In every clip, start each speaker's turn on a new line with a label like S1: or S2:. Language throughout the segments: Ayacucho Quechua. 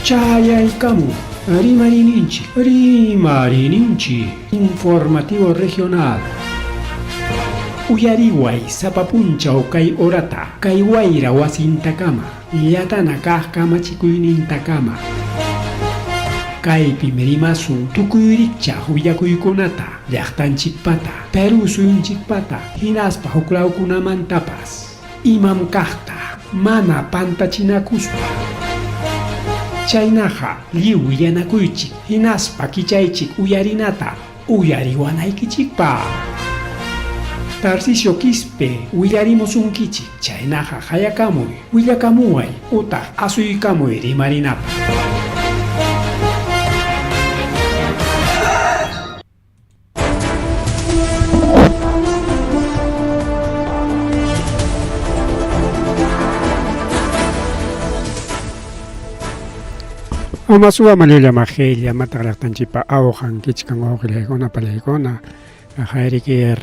S1: Chayaykamun Rimariyninchik, Rimariyninchik Informativo Regional. Uyariway sapa punchaw kay horata, kay wayra wasintakama, llatana kaq kamachikuynintakama. Kaypim rimasun tukuy rikchaq willakuykunata, llaqtanchikpata, Perú suyunchikpata, hinaspa huklawkunamantapas. Imam kaqta mana pantachinakuspa. Chaynaqa lliw willanakuychik hinaspa kichaychik uyarinata uyariwanaykichikpaq. Tarcisio Quispe willarimusunkichik, chaynaqa qayakamuy, willakamuway utaq asuykamuy rimarinapaq.
S2: Ama suwa mallulla majilla mataq llaqtanchikpa awqan kichkan wawqillaykuna pallaykuna hayriki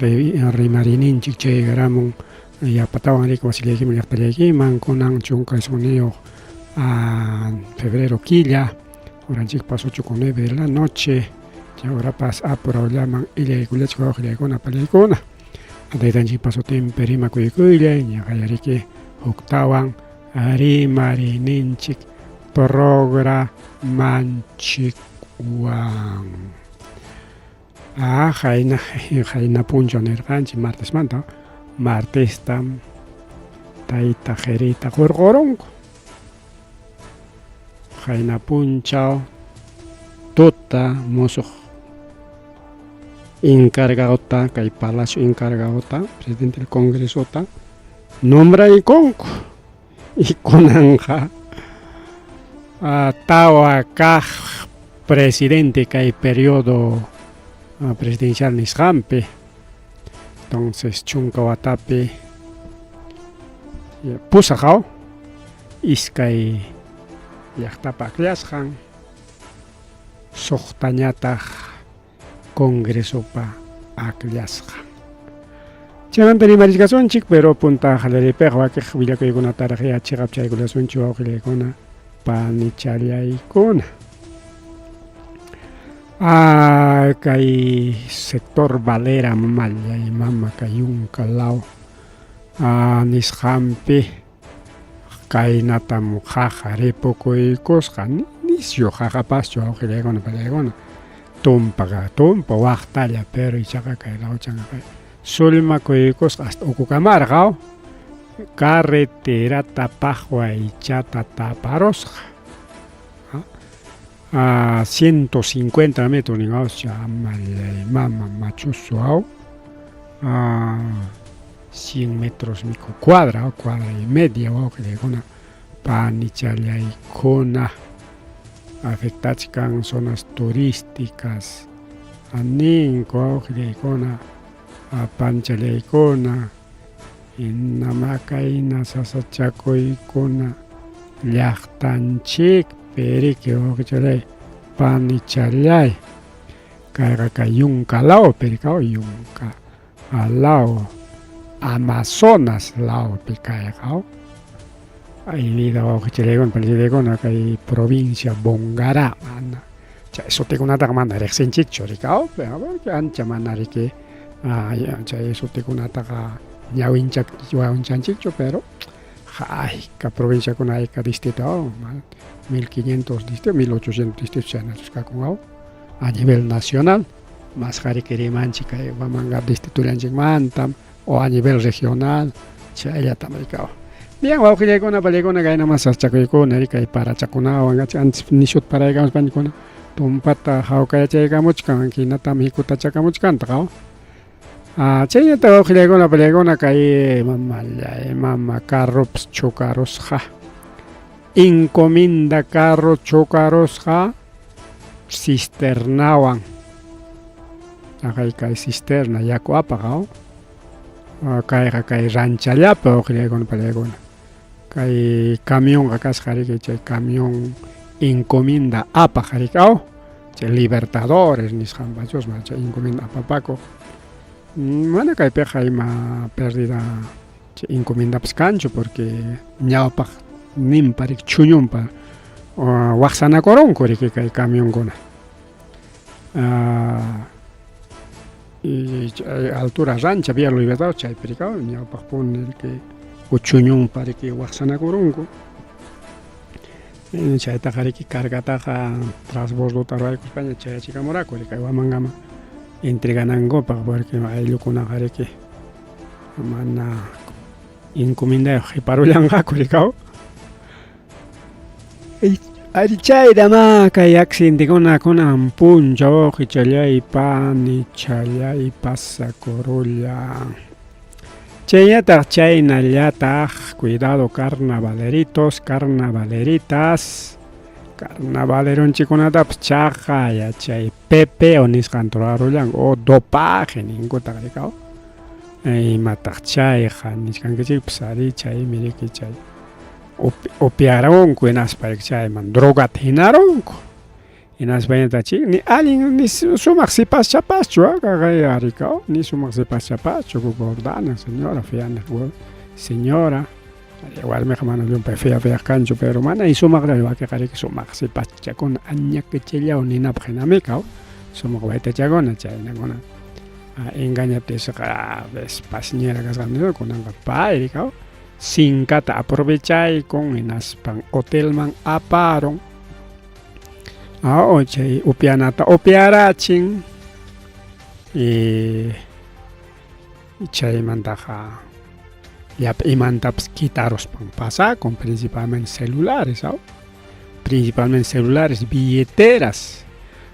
S2: rimarininchik chaygaramun yapatawan riki wasillaykiman llaqtallaykiman kunan 19 febrero killa horanchikpas ocho con nueve de la noche chay horapas apurawllaman illaykullachik wawqillaykuna pallaykuna taytanchikpa sutinpi rimakuykullay ñaqallariki huktawan rimariyninchik programanchikwan. Ah, qayna, qayna punchaw nirqanchik martesmanta, martestam tayta qirita qurqurunku. Qayna punchaw tuta musuq encargadota, kay palacio encargadota, presidente del congresota nombraykunku. Y kunanqa tawa kaq presidente kay periodo presidencial nisqanpi. Entonces chunka watapi pusaq iskay llaqtapa akllasqan, suqtañataq Congresopa akllasqan. Chaymanta rimarichkasunchik, pero punta qallariypiqa wakiq willakuykunataraq ya chiqap chaykullasunchik wawqillaykuna, panichallaykuna. Ah, kay sector Valera mallay mama kay yunka law ah, nisqanpi kaynatam qaqa ripukuykusqa nisyu qaqapaschu wawqillaykuna pallaykuna tumpaqa tumpa waqtalla pero ichaqa kay lawchanqa sullmakuykusqa hasta ukukamarqa carreterata paqwaychata taparusqa a 150 metros ninqawas mallay mama machusu aw a 100 metros miku cuadra cuadra y media wawqillaykuna panichallaykuna afectachkan zonas turísticas ninku wawqillaykuna panchallaykuna hinama kayna sasachakuykuna llaqtanchikpi riki wawqichallay panichallay kayqa kay yunka lawpi rikaw yunka law Amazonas lawpi kayqa ay vida wawqichallaykuna panichallaykuna kay provincia Bongará mana chay sutikunataqa mana riqsinchikchu rikaw ancha mana riki chay sutikunataqa ñawinchanchikchu pero hayka provinciakuna hayka distrito 1500 distrito 1800 distrito chaynachus kakun a nivel nacional masqa riki rimanchik kay Huamanga distritolanchikmantam o a nivel regional chayllatam rikaw. Bien, wawqillaykuna pallaykuna kayna mas sasachakuykuna kay parachakunawan antes nishuta paraykamuspankuna tumpata hawkayachaykamuchkan hinatam hikutachakamuchkantaq aw. Ah, chaynata wawqillaykuna pallaykuna kay mamallay mama carropas chocarusqa encomienda carro chocarusqa cisternawan aqay kay cisterna yaku apaq aw kayqa kay ranchallapi wawqillaykuna pallaykuna kay camionqa kasqa riki chay camión encomienda apaq riki aw chay Libertadores nisqanpachus chay encomienda apapakuq mana kaypiqa ima pérdida chay encomiendapas kanchu porque ñawpaq ninpa riki chuñunpa. Waqsanakurunku riki kay camionkuna. Chay altura rancha Villa Libertad chaypi riki ñawpaqpuni riki uchuñunpa riki waqsanakurunku. Chaytaqa riki cargataqa transbordota ruwaykuspaña chayachikamuraku riki Huamangama entreganankupaq porque ayllukunaqa riki mana encomendayuq qhiparullanqaku rikaw. Ari chayta ma kay accidentekuna kunan punchaw wawqichallay panichallay pasakurulla. Chaynataq chaynallataq cuidado carnavaleritos, carnavaleritas, carnavaleronchikkunatapas chaqaya chay pepeo nisqanta rurarullanku o dopaje ninkutaq rikaw. Imataq chayqa nichkankichikpas ari chaymi riki chay upiarunku hinaspa chayman drogata hinarunku. Hinaspañataq chay ni allin ni sumaq sipaschapaschu arikaw ni sumaq sipaschapaschu gordana señora feana señora warmiqa mana llumpay fea fea kanchu pero mana sumaqlla wakinqa riki sumaq sipaschakuna añakichillaw ninapaq hinami kaw sumaq waytachakuna chaynakuna engañaptinchikqa pasñera kasqan kunanqa pay rikaw sinkata aprovechaykun hinaspan hotelman aparun oo chay upianata upiarachin y chaymantaqa llapa imantapas quitaruspan pasakun principalmente celulares aw principalmente celulares billeteras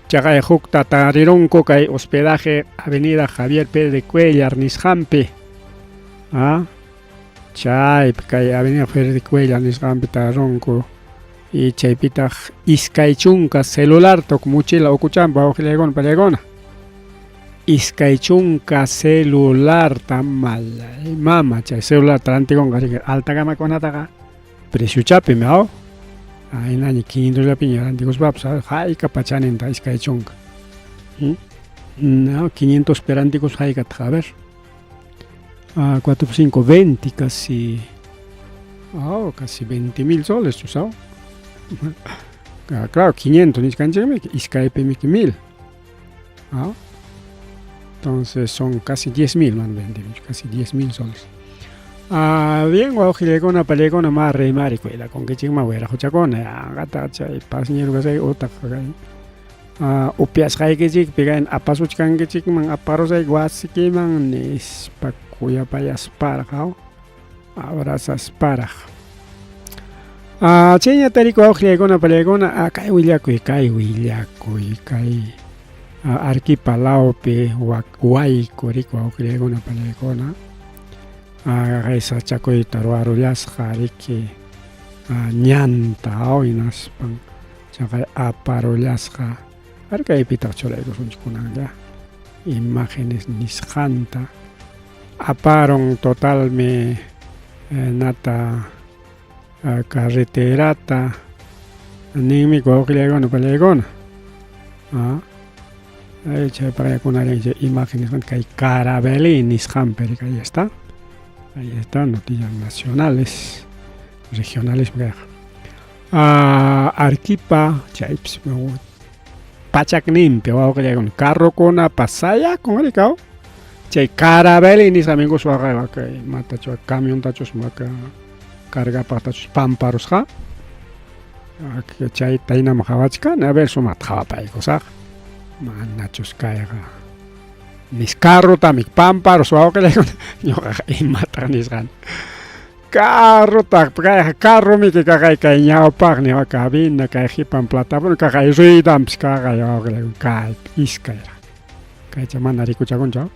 S2: chaqay hukta tarirunku kay hospedaje avenida Javier Pérez de Cuellar nisqanpi ah chaypi kay avenida Pérez de Cuellar nisqanpi tarirunku y chaypitaq 20 celular tok mochila ukuchanpa wawqillaykuna pallaykuna 20 celularta mallay mama chay celularta rantikunqa riki alta gamakunataqa preciochapimi aw ahinaña 500 llapiña rantikuspapas haykapa chaninta 20 no 500 pi rantikuspa haykataq a ver 4 por 5 20 casi oh, casi 20 mil soles chus aw claro 500 nichkanchikmi iskaypimiki mil ¿Ah? Entonces son casi 10 mil, man, 20 mil, casi 10 mil soles. Ah, bien, wawqillaykuna pallaykuna ma rimari cuidakunkichikman wiraquchakuna yanqata chay pasñero kasay utaq kay upiasqaykichikpi kay apasuchkankichikman aparusayki wasikiman nispa kuyapayasparaq abrazasparaq. Chayña tarikuy wawqillaykuna pallaykuna kay willakuy kay willakuy kay Arequipa lawpi wayku riki wawqillaykuna pallaykuna kay sachakuyta ruwarullasqa riki ñanta hinaspan chaqay aparullasqa ari kaypitaq churaykusunchik kunanlla imágenes nisqanta aparun totalmi nata carreterata ninmi wawqillaykuna pallaykuna chay paqayakunallan chay imagen nisqanta kay Carabelí nisqanpi riki ahí está noticias nacionales regionales kayqa Arequipa chaypis pachakninpi wawqillaykuna carrokunapas sayakun riki aw chay Carabelí nisqa minkus waqay kay imatachu camiontachus cargapaqtachus pamparusqa chayta hinaman qhawachkani a ver sumaqta qhawapaykusaq manachus kayqa nis carrotami pamparus wawqillaykuna ñuqaqa imataq nisqani carrotaq kayqa carromiki kaqay kay ñawpaqni cabina kay qhipan plataforma kaqay ruedanpis kaqay wawqillaykuna kaypi iskayraq kaycha mana rikuchakunchu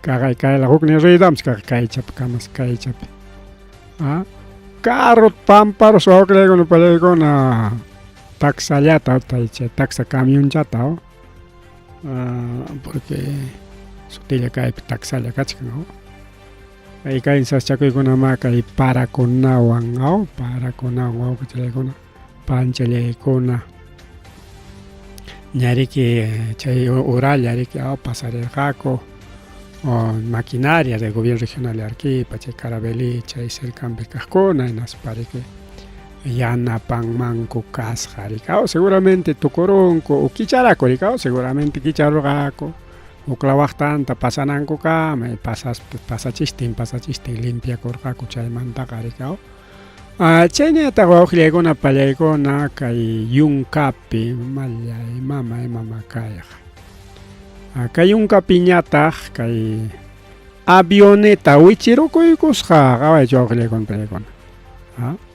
S2: kaqay kayla huknin ruedanpis kaqay kaychapi kamas kaychapi carro pamparus wawqillaykuna pallaykuna taxallata chay taxa camionchata porque sutilla kaypi taxalla kachkan kay kay sasachakuykunamá kay parakunawan aw parakunawan wawqichallaykuna panchallaykuna ñariki chay uralla riki aw pasarirqaku maquinaria del gobierno regional de Arequipa chay Carabelí chay cercanpi kaqkuna hinaspa riki Yanapanmanku kasqa rikaw seguramente tukurunku o kicharaku rikaw seguramente kicharurqaku huk lawaqtanta pasanankukama pasaspa pasachistin pasachistin limpiakurqaku chaymantaqa rikaw chayñataq wawqillaykuna pallaykuna kay yunkapi mallay mamay mama kayqa kay yunkapiñataq kay avioneta wichirukuykusqa qawaychu wawqillaykuna pallaykuna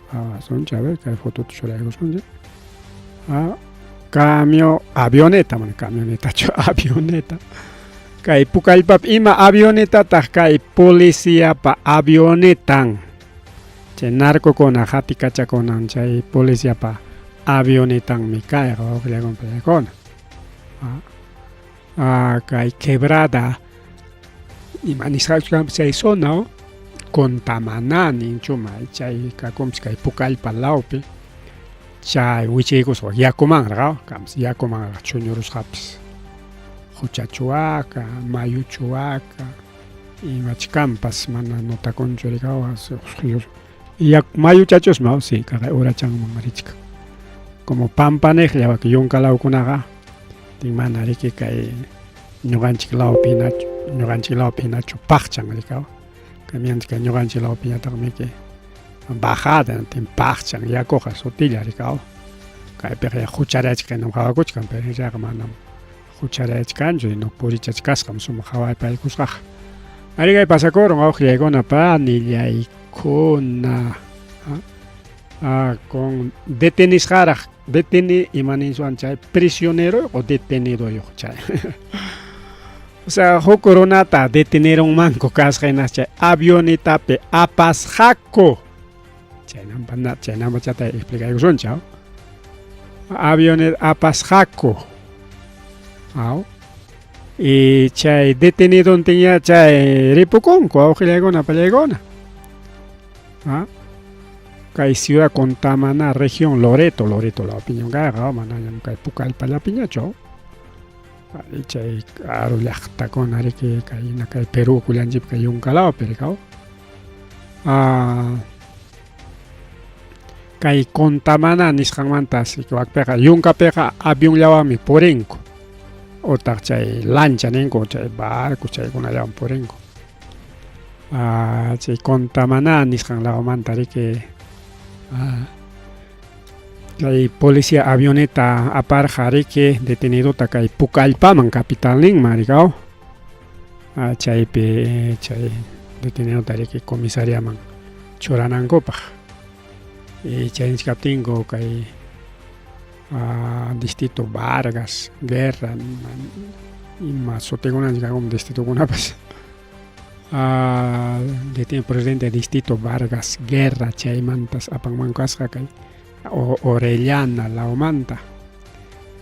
S2: Asunchik, a ver, kay fotota churaykusunchik. Cambio, avioneta, mana camionetachu, avioneta. Kay Pucallpapi ima avionetataq kay policiapa avionetan. Chay narcokuna qatikachakunan chay policiapa avionetanmi kayqa wawqillaykuna pallaykuna. Kay quebrada ima nisqachus chay zona Contamana ninchuma chay kakunpis kay Pucallpa lawpi chay wichiykusqa yakumanraq kampas yakumanraq chuñurusqapis quchachuwaka mayuchuwaka imachkanpas mana notakunchu rikawa mayuchachusmi sí kaqay urachanman richkan como pampaniqlla wak yunka lawkunaqa mana riki kay ñuqanchik lawpi hinachu ñuqanchik lawpi hinachu paqchan rikaw kay ñuqanchik lawpiñataqmiki bajada tin paqchan yakuqa sutilla rikaw kaypiqa qucharachkan qhawakuchkan pero chayqa manam qucharachkanchu sino purichachkasqam sumaq qhawaypaykusqaqa ari kay pasakurun wawqillaykuna panillaykuna con detenisqaraq deteni ima niswan chay prisioneroyuq o detenidoyuq chay o sea huk runata detenerunmanku kasqa hinas chay avionetapi apasqaku chaynampa chaynampa chata explicaykusunchik avioneta apasqaku aw y chay detenidontinña chay ripukunku wawqillaykuna pallaykuna kay ciudad Contamana región Loreto Loreto lawpiñam kayqa manañam kay Pucallpallapiñachu chay karu llaqtakuna riki kay kay Perú kullanchikpi kay yunka lawpi rikaw kay Contamana nisqanmanta wakpiqa yunkapiqa avionllawanmi purinku utaq chay lancha ninku chay barco chaykunallawan purinku chay Contamana nisqan lawmanta riki kay policía avioneta aparqa riki detenidota kay Pucallpaman capitalninman rikaw chaypi chay detenidota riki comisariaman churanankupaq y chay nichkaptinku kay distrito Vargas Guerra ima sutikuna nichkankum distritokunapas detenido presidente de distrito Vargas Guerra chaymantas apanmanku kasqa kay Orellana lawmanta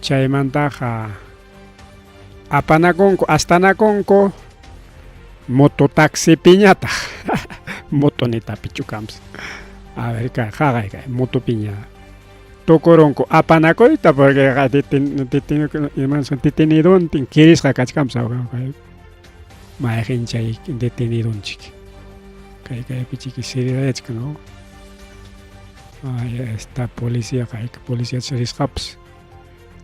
S2: chaymantaqa apanakunku astanakunku mototaxipiñataq motonetapichu kanpas a ver kay qaqay kay motopiña tukurunku apanakuyta porque detenidontin kirisqa kachkanpas mayqin chay detenidonchik kay kaypi chiki sirirayachkan no ay esta policía kay policía risqapas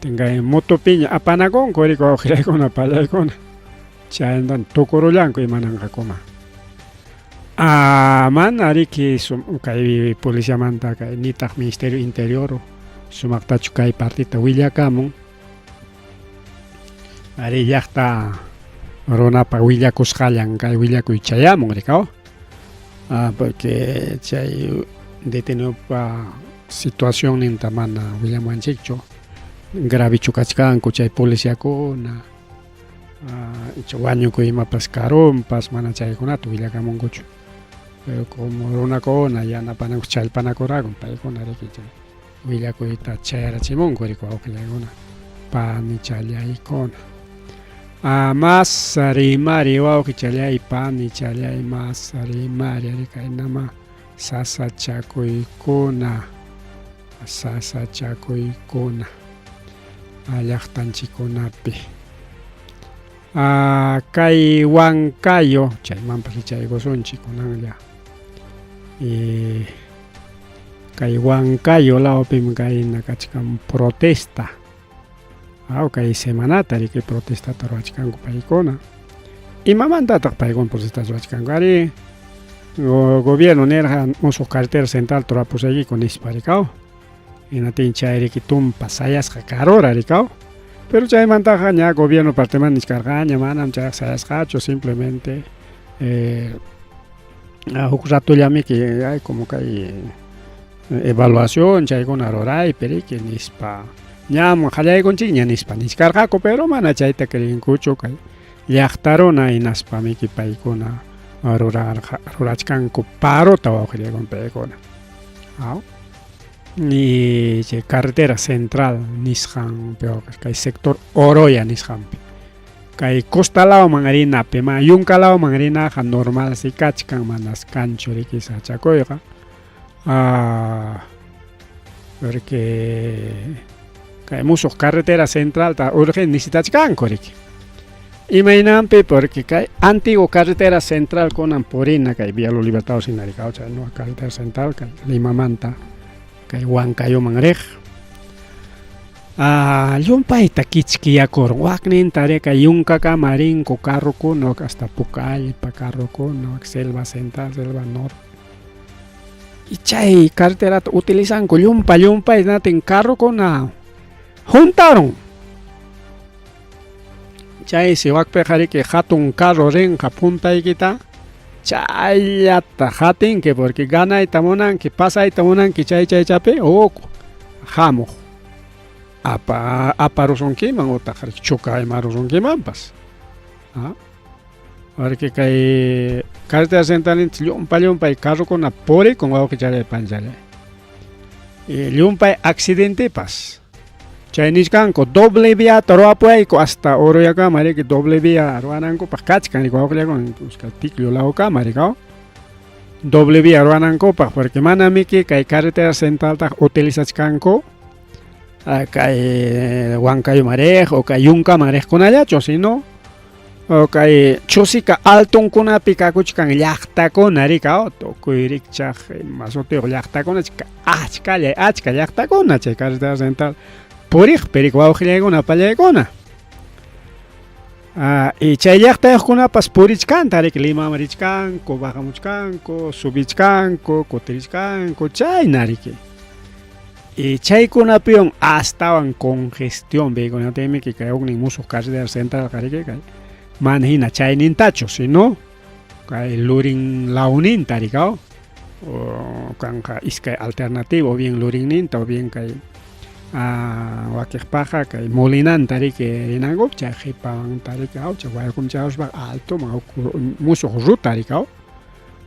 S2: tingay motopiña apanakunku riku wawqillaykuna pallaykuna chaymantan tukurullanku imananqakuma mana riki kay policiamanta kay nitaq ministerio interior sumaqtachu kay partita willakamun ari llaqta runapa willakusqallan kay willakuy chayamun rikaw porque chay detenidopa situacionninta mana willamuwanchikchu gravechu kachkanku chay policiakuna icha wañukuy imapas karunpas mana chaykunata willakamunkuchu pero como runakuna yanapananku challpanakurqaku paykuna riki chay willakuyta chayarachimunku riki wawqillaykuna panichallaykuna mas rimari wawqichallay panichallay mas rimari ari kaynama sasachakuykuna sasachakuykuna llaqtanchikkunapi kay Huancayo chaymanpas richaykusunchik kunanlla. Kay Huancayo lawpim kayna kachkan protesta. Aw kay semanata riki protestata ruwachkanku paykuna. Imamantataq paykuna protestata ruwachkanku? Ari gobierno nirqa musuq carretera central turapusaykiku nispa rikaw. Hinatin chay riki tumpa sayasqa karura rikaw. Pero chaymantaqa ña gobierno partemanta nichkarqaña manam chayqa sayasqachu simplemente eh, huk ratollamiki ay como kay evaluación chaykuna ruraypi riki nispa ñam qallaykunchikña nispa nichkarqaku pero mana chayta creenkuchu kay llaqta runa hinaspamiki paykuna rurarqa rurachkanku parota wawqillakuna paykuna aw y chay carretera central nisqanpi kay sector Oroya nisqanpi kay costa lawman rinapi ma yunka lawman rinaqa normal si kachkan manas kanchu riki sachakuyqa ah, porque kay musuq carretera centralta urgente necesitachkanku riki imaynanpi porque kay antiguo carretera central kunan purina kay Vía Los Libertadores hina riki chay nueva carretera central kay Limamanta kay Huancayoman riq ah, llumpayta kichkiyakurun wakninta rika yunkakama rinku carrokuna hasta Pucallpa carrokuna wak selva central selva norte y chay carreterata utilizanku llumpa llumpay natin carrokuna juntarun chaysi wakpiqa riki hatun carro rinqa puntaykita chayllata hatinki porque ganayta munanki pasayta munanki chay chaychapi huk hamuq apa aparusunkiman utaq choca imarusunkimanpas ah porque kay carretera central llumpa llumpay carrokuna purikun wawqichalay panchalay y llumpay accidentepas chay nichkanku doble viata ruwapuwayku hasta Oroyakama riki doble vía ruwanankupaq kachkan riki wawqillakuna Ticlio lawkama riki doble vía ruwanankupaq porque manamiki kay carretera centralta utilizachkanku kay Huancayoman riq o kay yunkaman riqkunallachu sino o kay chusika altonkunapi kakuchkan llaqtakuna riki tukuy rikchaq ima sutiyuq llaqtakuna achkalla achka llaqtakuna chay carretera central puriqpi riki wawqillaykuna pallaykuna ah, y chay llaqtayuqkunapas purichkanta riki Limaman richkanku bajamuchkanku subichkanku kutirichkanku chayna riki y chaykunapiwan astawan congestión vehículo kay huknin musuq carretera central riki kay mana hina chaynintachu sino kay lurin lawninta riki o kanqa iskay alternativa o bien lurinninta o bien kay wakiqpaqqa kay Molinanta riki rinanku chay qhipamanta riki chay Huaycom chayaspa altoman huk musuq ruta riki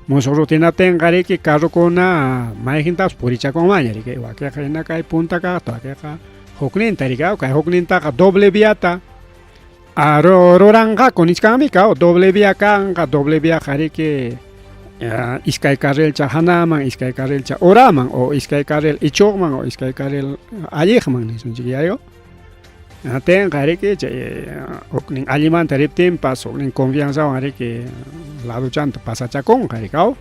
S2: musuq ruta hinaptinqa riki carrokuna mayqintapas purichakunmanña riki wakiqa hina kay punta kaqta wakiqa hukninta riki kay huknintaqa doble viata ruranqaku nichkanmi doble vía kanqa doble viaqa riki iskay carrilcha hanaman iskay carrilcha uraman o iskay carril ichuqman o iskay carril alliqman nisunchik yayo tinqa riki chay huknin allimanta riptinpas huknin confianzawan riki ladochanta pasachakunqa riki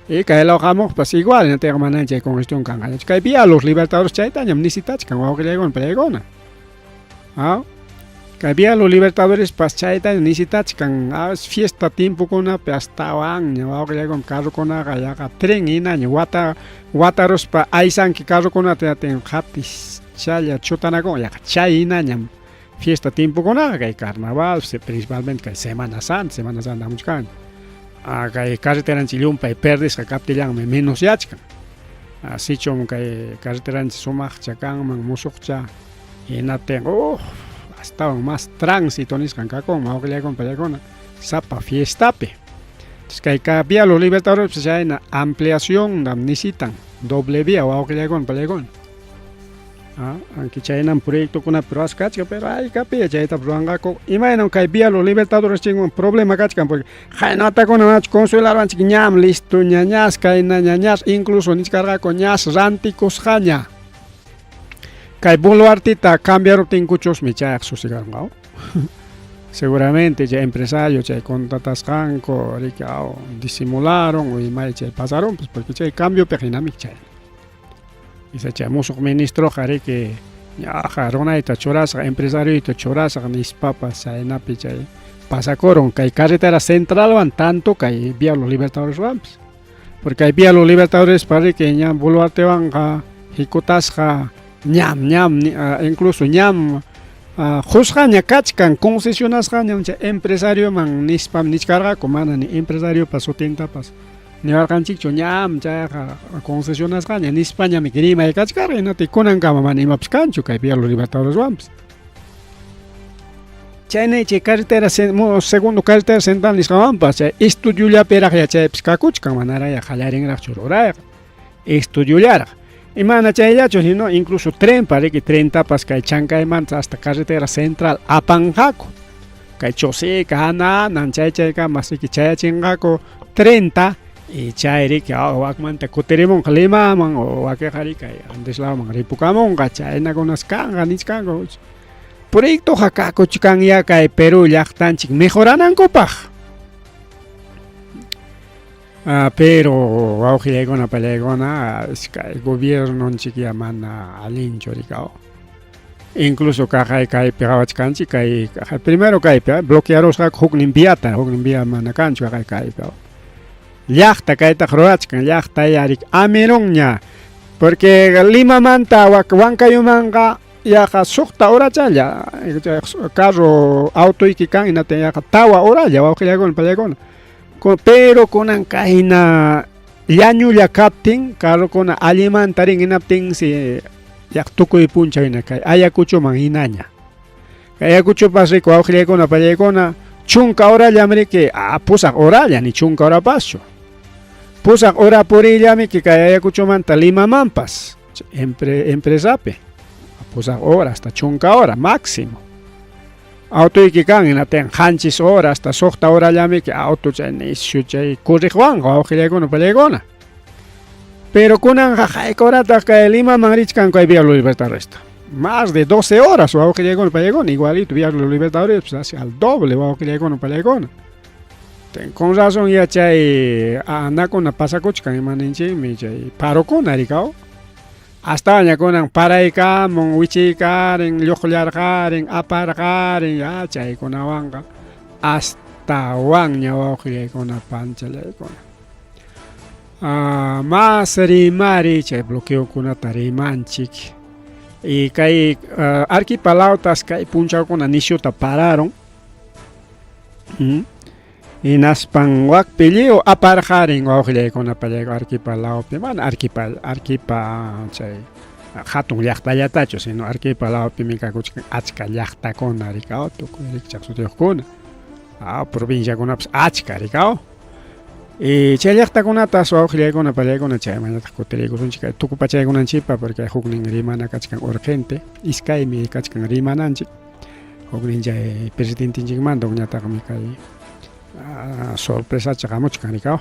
S2: y kay law hamuqpas igual hinaptinqa mana chay congestión kanqañachu kay vía Los Libertadores chaytañam necesitachkan wawqillaykuna pallaykuna kay vía Los Libertadores pas chayta necesitachkan fiesta tiempokunapi astawanña wawqillaykuna carrokunaqa yaqa tren hinaña wata wataruspa aysanki carrokunata yatin qatis challa chutanakun yaqa chay hinañam fiesta tiempokunaqa kay carnaval principalmente kay Semana Santa Semana Santa hamuchkan kay carreteranchik llumpay perdisqa kaptillanmi menosyachkan sichum kay carreteranchik sumaqcha kanman musuqcha hinaptin uf astawan más tránsito nisqan kakunman wawqillaykuna pallaykuna sapa fiestapi kay vía Los Libertadores chayna ampliación necesitan doble vía wawqillaykuna pallaykuna aunque chaynam proyectokunapi ruwasqa kachkan pero haykapiya chaytapas ruwanqaku imaynam kay vía Los Libertadores chinwan problema kachkan porque qaynatakuna manachu consuelarwanchik ñam listo ñañas kayna ñañas incluso nichkarqaku ñas rantikusqaña kay Boluartita cambiaruptinkuchusmi chayaq susigarunqa seguramente chay empresario chay contratasqanku riki aw disimularon o imay chay pasarunpas porque chay cambiopiqa hinami chay. Isa chay musuq ministroqa riki ñaqa runayta churasaq, empresarioyta churasaq nispapas chaynapi chay pasakurun kay carretera centralwan tanto kay Vía Los Libertadoreswanpas. Porque kay Vía Los Libertadorespa riki ña Boluartewanqa hikutasqa ñam ñam incluso ñam qusqaña kachkan concesionasqañam chay empresarioman nispam nichkarqaku mana ni empresariopa sutintapas niwarqanchikchu ñam chayqa concesionasqaña nispañam rimay kachkarqa hinaptin kunankama mana imapas kanchu kay Vía Los Libertadoreswanpas. Chayna chay carretera segundo carretera central nisqawanpas chay estudiollapiraqya chaypis kakuchkan manaraya qallarinraqchu rurayqa estudiollaraq. Y mana chayllachu sino incluso trenpa riki trentapas kay Chancaymanta hasta carretera central apanqaku. Kay Chosica, hana hanan chay chaykamas riki chayachinqaku trenta y chay riki wakmanta kutirimunqa Limaman o wakinqa riki kay Andes lawman ripukamunqa chaynakunas kanqa nichkanku. Proyectoqa kakuchkanya kay Perú llaqtanchik mejoranankupaq. Ah, pero wawqillaykuna pallaykuna kay gobiernonchik ya mana allinchu rikaw. Incluso kaqay kaypi qawachkanchik kay primero kaypi bloquearusqaku huknin viata, huknin via mana kanchu kaqay kaypi. Llaqta kaytaq rurachkan, llaqta yarik amirunña. Porque Limamanta Huancayumanqa yaqa suqta horachalla carro autoyki kan hinaptin yaqa tawa horalla wawqillaykuna pallaykuna. Pero kunan kayna llañulla kaptin carrokuna allimanta rin hinaptinsi yaq tukuy punchaw hina kay Ayacuchoman hinaña. Kay Ayacuchopas riki wawqillaykuna pallaykuna chunka horallam riki pusaq horalla ni chunka horapaschu. Pusaq hora puriyllamiki kay Ayacuchomanta Limamanpas empresapi pusaq hora hasta chunka hora máximo. Autoyki kan hinaptin qanchis hora hasta suqta horallamiki auto chay nishu chay corriqwanqa wawqillaykuna pallaykuna. Pero kunanqa hayka horataq kay Limaman richkanku kay Vía Los Libertadoresta. Más de 12 horas wawqillaykuna pallaykuna igualito Vía Los Libertadores pues hacia al doble wawqillaykuna pallaykuna. Con razón ya chay anakuna pasakuchkan imaninchikmi chay parokuna rikaw. Astawanña kunan paraykamun, wichiykarin, lluqllarqarin, aparqarin, ya chaykunawanqa astawanña wawqillaykuna panchallaykuna. Mas rimari chay bloqueokunata rimanchik. Y kay Arequipa lawtas kay punchawkuna nishuta pararon. Hinaspan wakpi lliw aparqarin wawqillaykuna pallayku Arequipa lawpi, mana Arequipa Arequipa chay hatun llaqtallatachu, sino Arequipa lawpimi kakuchkan achka llaqtakuna rikaw, tukuy rikchaq sutiyuqkuna. Provinciakunapas achka rikaw. Y chay llaqtakunatas wawqillaykuna pallaykuna chaymanñataq kutiriykusunchik kay tukupachaykunanchikpa porque huknin rimana kachkan urgente, iskaymi kachkan rimananchik. Huknin chay presidentenchikmanta hukñataqmi kay sorpresacha hamuchkan rikaw.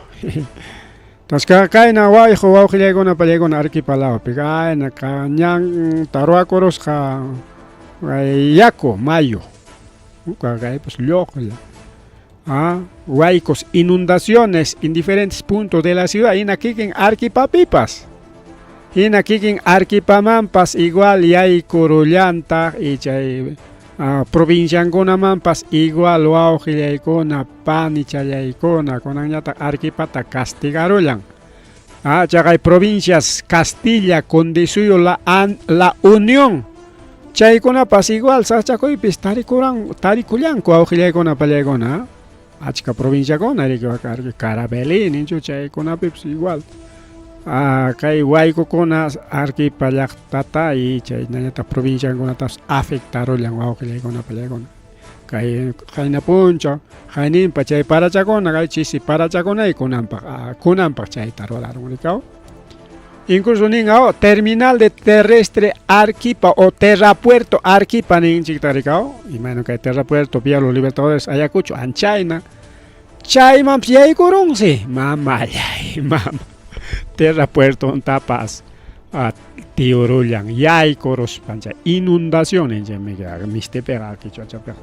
S2: Entonces kayna wayqu wawqillaykuna pallaykuna Arequipa lawpi kayna ñanta ruwakurusqa yaku mayu kaypas lluqlla. Huaycos, inundaciones en diferentes puntos de la ciudad, hina kikin Arequipapipas. Hina kikin Arequipamanpas igual yaykurullantaq y chay provinciankunamanpas igual wawqillaykuna panichallaykuna kunanñataq Arequipata castigarullan. Chaqay provincias Castilla, Condisuyo, la Unión chaykunapas igual sasachakuypis tarikullanku wawqillaykuna pallaykuna achka provinciakuna riki Carabelí ninchu chaykunapipas igual. Kay waykukuna Arequipa llaqtata y chaynañataq provinciankunatapas afectarullan wawqillaykuna pallaykuna. Kay qayna punchaw qayninpa chay parachakuna kay chisi parachakunay kunanpaq kunanpaq chayta rurarun rikaw. Incluso nin terminal de terrestre Arequipa o Terrapuerto Arequipa ninchikta rikaw. Imayna kay Terrapuerto Vía Los Libertadores Ayacucho anchayna chaymanpas yaykurunsi mamallay mama Terrapuertontapas tiurullan yaykuruspan chay inundación ninchikmi mistipiqa qichwachapiqa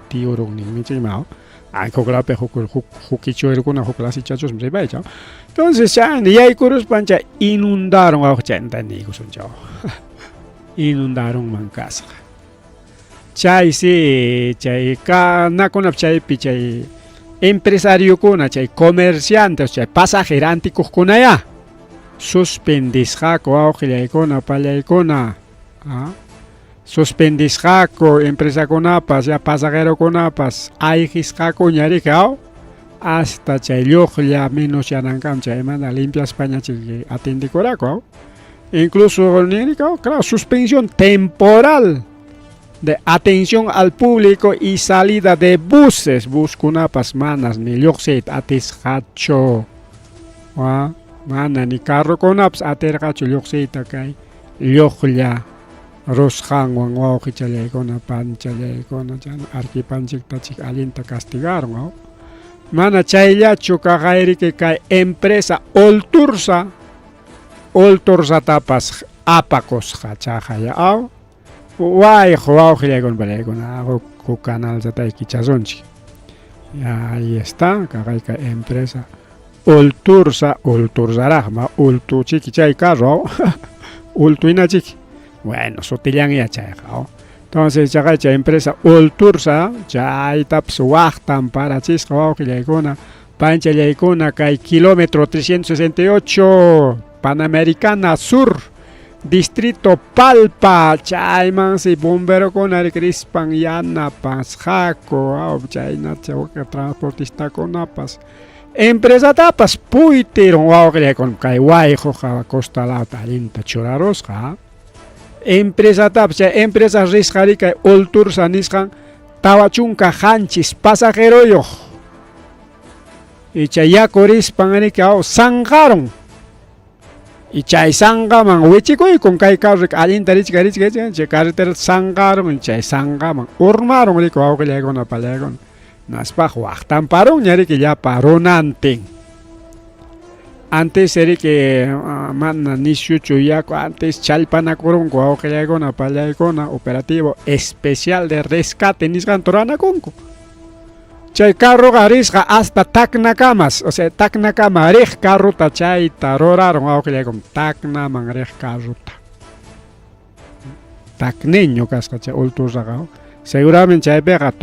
S2: tiurun ninmi chayman. Ay, huk lawpi huk huk huk ichuerukuna huk lasichachusmi rimaycha. Entonces chayna yaykuruspan chay inundaron wawqichanta niykusuncha. Inundarunman kasqa. Chaysi chay kanakunap chaypi chay empresariokuna chay comerciantes chay pasaje rantikuqkunayá suspendisqaku wawqillaykuna pallaykuna. ¿Ah? Suspendisqaku empresakunapas ya pasajerokunapas ayqisqakuña riki aw hasta chay lluqlla menos yanankam chaymanta limpiaspaña chay atendikuraku aw incluso ninriki aw claro suspensión temporal de atención al público y salida de buses buskunapas manas ni lluqsiyta atisqachu mana ni carrokunapas atirqachu lluqsiyta kay lluqlla rusqanwan wawqichallaykuna panchallaykuna chayna arquipanchiktachik allinta castigaron aw mana chayllachu kaqayriki kay empresa Oltursa Oltursatapas apakusqa chaqaya aw wayqu wawqillaykuna pallaykuna huk huk canalchatay kichasunchik ahí está kaqayka empresa Oltursa Oltursaraqma ultuchiki chay carro ultuinachiki bueno sutillanya chayqa entonces chaqay chay empresa Oltursa chaytapas waqtan parachisqa wawqillaykuna panchallaykuna kay kilómetro 368 Panamericana Sur distrito Palpa chaymansi bomberokuna rispan yanapasqaku chayna transportistakunapas empresatapas puytirun wawqillaykuna kay wayquqa costa lawta allinta churarusqa empresatapas chay empresa risqa kay Oltursa nisqan 47 pasajeroyuq y chay yaku rispan riki aw sanqarun y chay sanqaman wichikuykun kay carro allinta richka richka richka chay carretera sanqarun chay sanqaman urmarun riki wawqillaykuna pallaykuna naspaq waqtanparunña riki llapa runantin antes riki mana nisyuchu yaku antes challpanakurunku wawqillaykuna pallaykuna operativo especial de rescate nisqanta ruranakunku chay carroqa risqa hasta Tacnakamas o sea Tacnakama riq carrota chayta rurarun wawqillaykuna Tacnaman riq carrota Tacneño kasqa chay Oltursaqa seguramente chaypiqa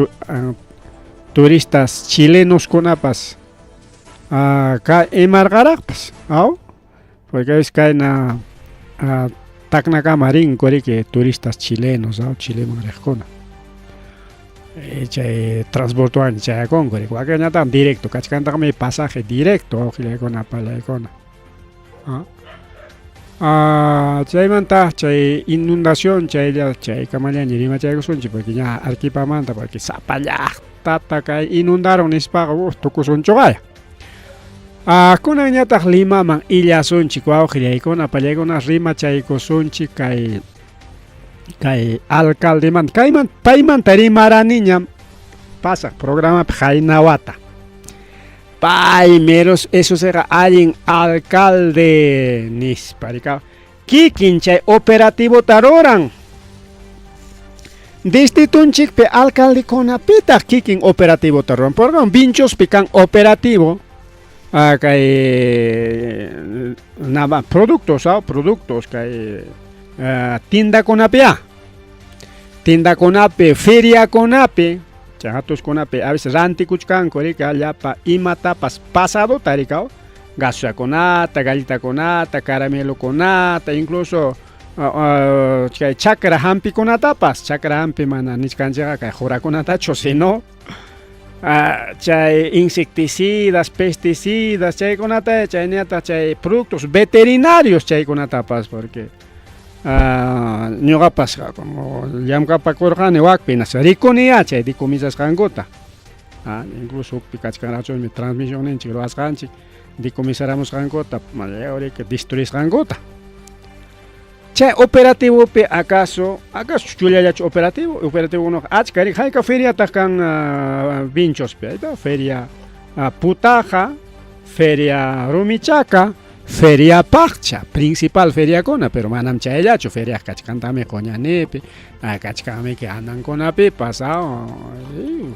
S2: turistas chilenoskunapas ka imarqaraqpas aw porque es kayna Tacnakama rinku riki turistas chilenos aw Chileman riqkuna chay transportewan chayakunku riki wakinñataq directo kachkantaqmi pasaje directo wawqillaykuna pallaykuna chaymanta chay inundación chaylla chaykamallaña rimachaykusunchik porque ña Arequipamanta porque sapa llaqtata kay inundaron nispaqa tukusunchuqaya kunanñataq Limaman illasunchik wawqillaykuna pallaykuna rimachaykusunchik kay kay alcaldemanta kayman paymanta rimaraniñam pasaq programapi qaynawata pay meros eso será allin alcalde nispa rika kikin chay operativota ruran distritunchikpi alcaldekunapitaq kikin operativota ruran porque Vinchospi kan operativo kay nada productos productos kay tiendakunapi tiendakunapi feriakunapi chay hatuskunapi a veces rantikuchkanku riki llapa imatapas pasadota riki gaseosakunata galletakunata caramelokunata incluso chay chakra hampikunatapas chakra hampi mana nichkanchikqa kay qurakunatachu sino chay insecticidas pesticidas chaykunata chayñataq chay productos veterinarios chaykunatapas porque ñuqapas como llamkapakurqani wakpi rikuniya chay decomisasqankuta incluso hukpi kachkanraqchusmi transmisionninchik ruwasqanchik decomisaramusqankuta riki destruisqankuta chay operativopi acaso acaso chullallachu operativo operativokunaqa achka riki hayka feriataq kan Vinchospi ayta feria Putaja feria Rumichaca Feriapaqcha, principal feriakuna, pero manam chayllachu, feriaq kachkantaqmi Qoñanipi, kachkanmiki anankunapipas,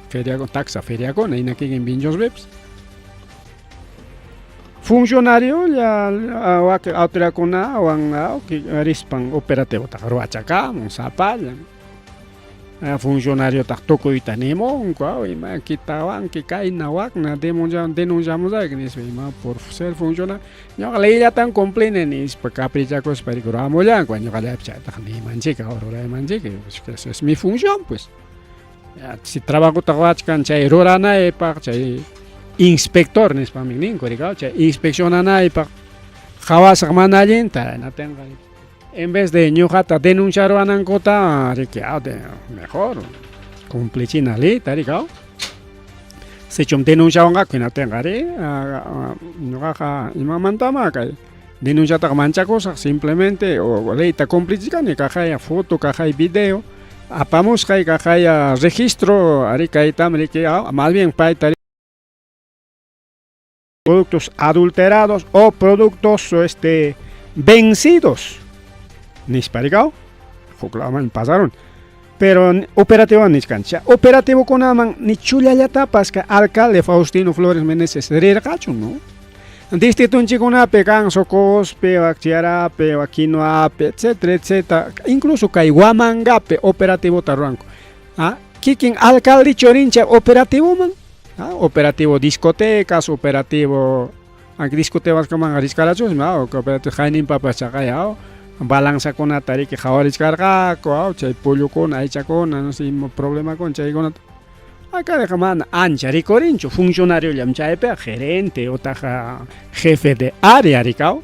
S2: feria, taksa feriakuna, hina kikin Vinchospipas. Funcionariolla wakin autoridadkunawan rispan operativotaqa ruwachakamun sapallan. Funcionariotaq tukuyta nimunku, ima kitawanki kayna wakna denunciamusayki nispa, ima por ser funcionario, ñuqa leyllatan cumplini nispa caprichakuspa ruramullanku, ñuqallaypas chaytaqa niymanchik, ruraymanchik, esa es mi función pues. Si trabajota ruwachkan chay ruranaypaq, chay inspector nispami ninku, chay inspeccionanaypaq qhawasaq mana allinta, hinaptinqa en vez de ñuqata denunciaruwanankuta, riki, mejor cumplichina leyta, riki, sichum denunciawanqaku hinaptinqa ari ñuqaqa imamantama kay denunciataqa manchakusaq, simplemente o leyta cumplichikani, kaqaya foto, kaqay video apamusqay, kaqaya registro, ari kaytam riki, más bien payta productos adulterados o productos vencidos nispa rikaw huklaman pasaron, pero operativo nichkanchik, operativokunaman ni chullallatapas kay alcalde Faustino Flores Meneses rirqachu, no? Distritunchikkunapi kan Socospi, Chiarapi, Quinoapi, etcétera, etcétera, incluso kay Huamangapi operativota ruwanku. Kikin alcalde churinchik operativoman, operativo discotecas, operativo, aunque discotecas richkarachusmi, operativo hayninpapas chaqay, balanzakunata riki qhawarichkarqaku, chay pollokuna, aychakuna, no sé, ima problemakuna chaykunata. Acá mana ancha rikurinchu, funcionariollam chaypiqa, gerente utaq jefe de área rikaw,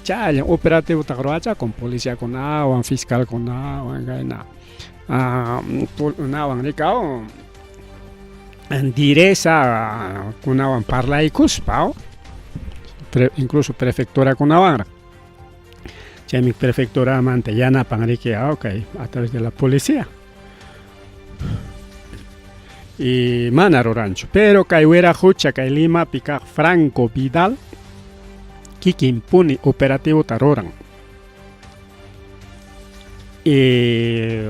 S2: chaylla operativotaqa ruwachakun policiakunawan, fiscalkunawan, kayna nawan rikaw, direza kunawan parlaykuspa, incluso prefecturakunawanraq. Chaymi prefecturamanta yanapan riki, okay, a través de la policía. Y mana ruranchu, pero kay wiraqucha kay Limapi kaq Franco Vidal kikinpuni operativota ruran. Y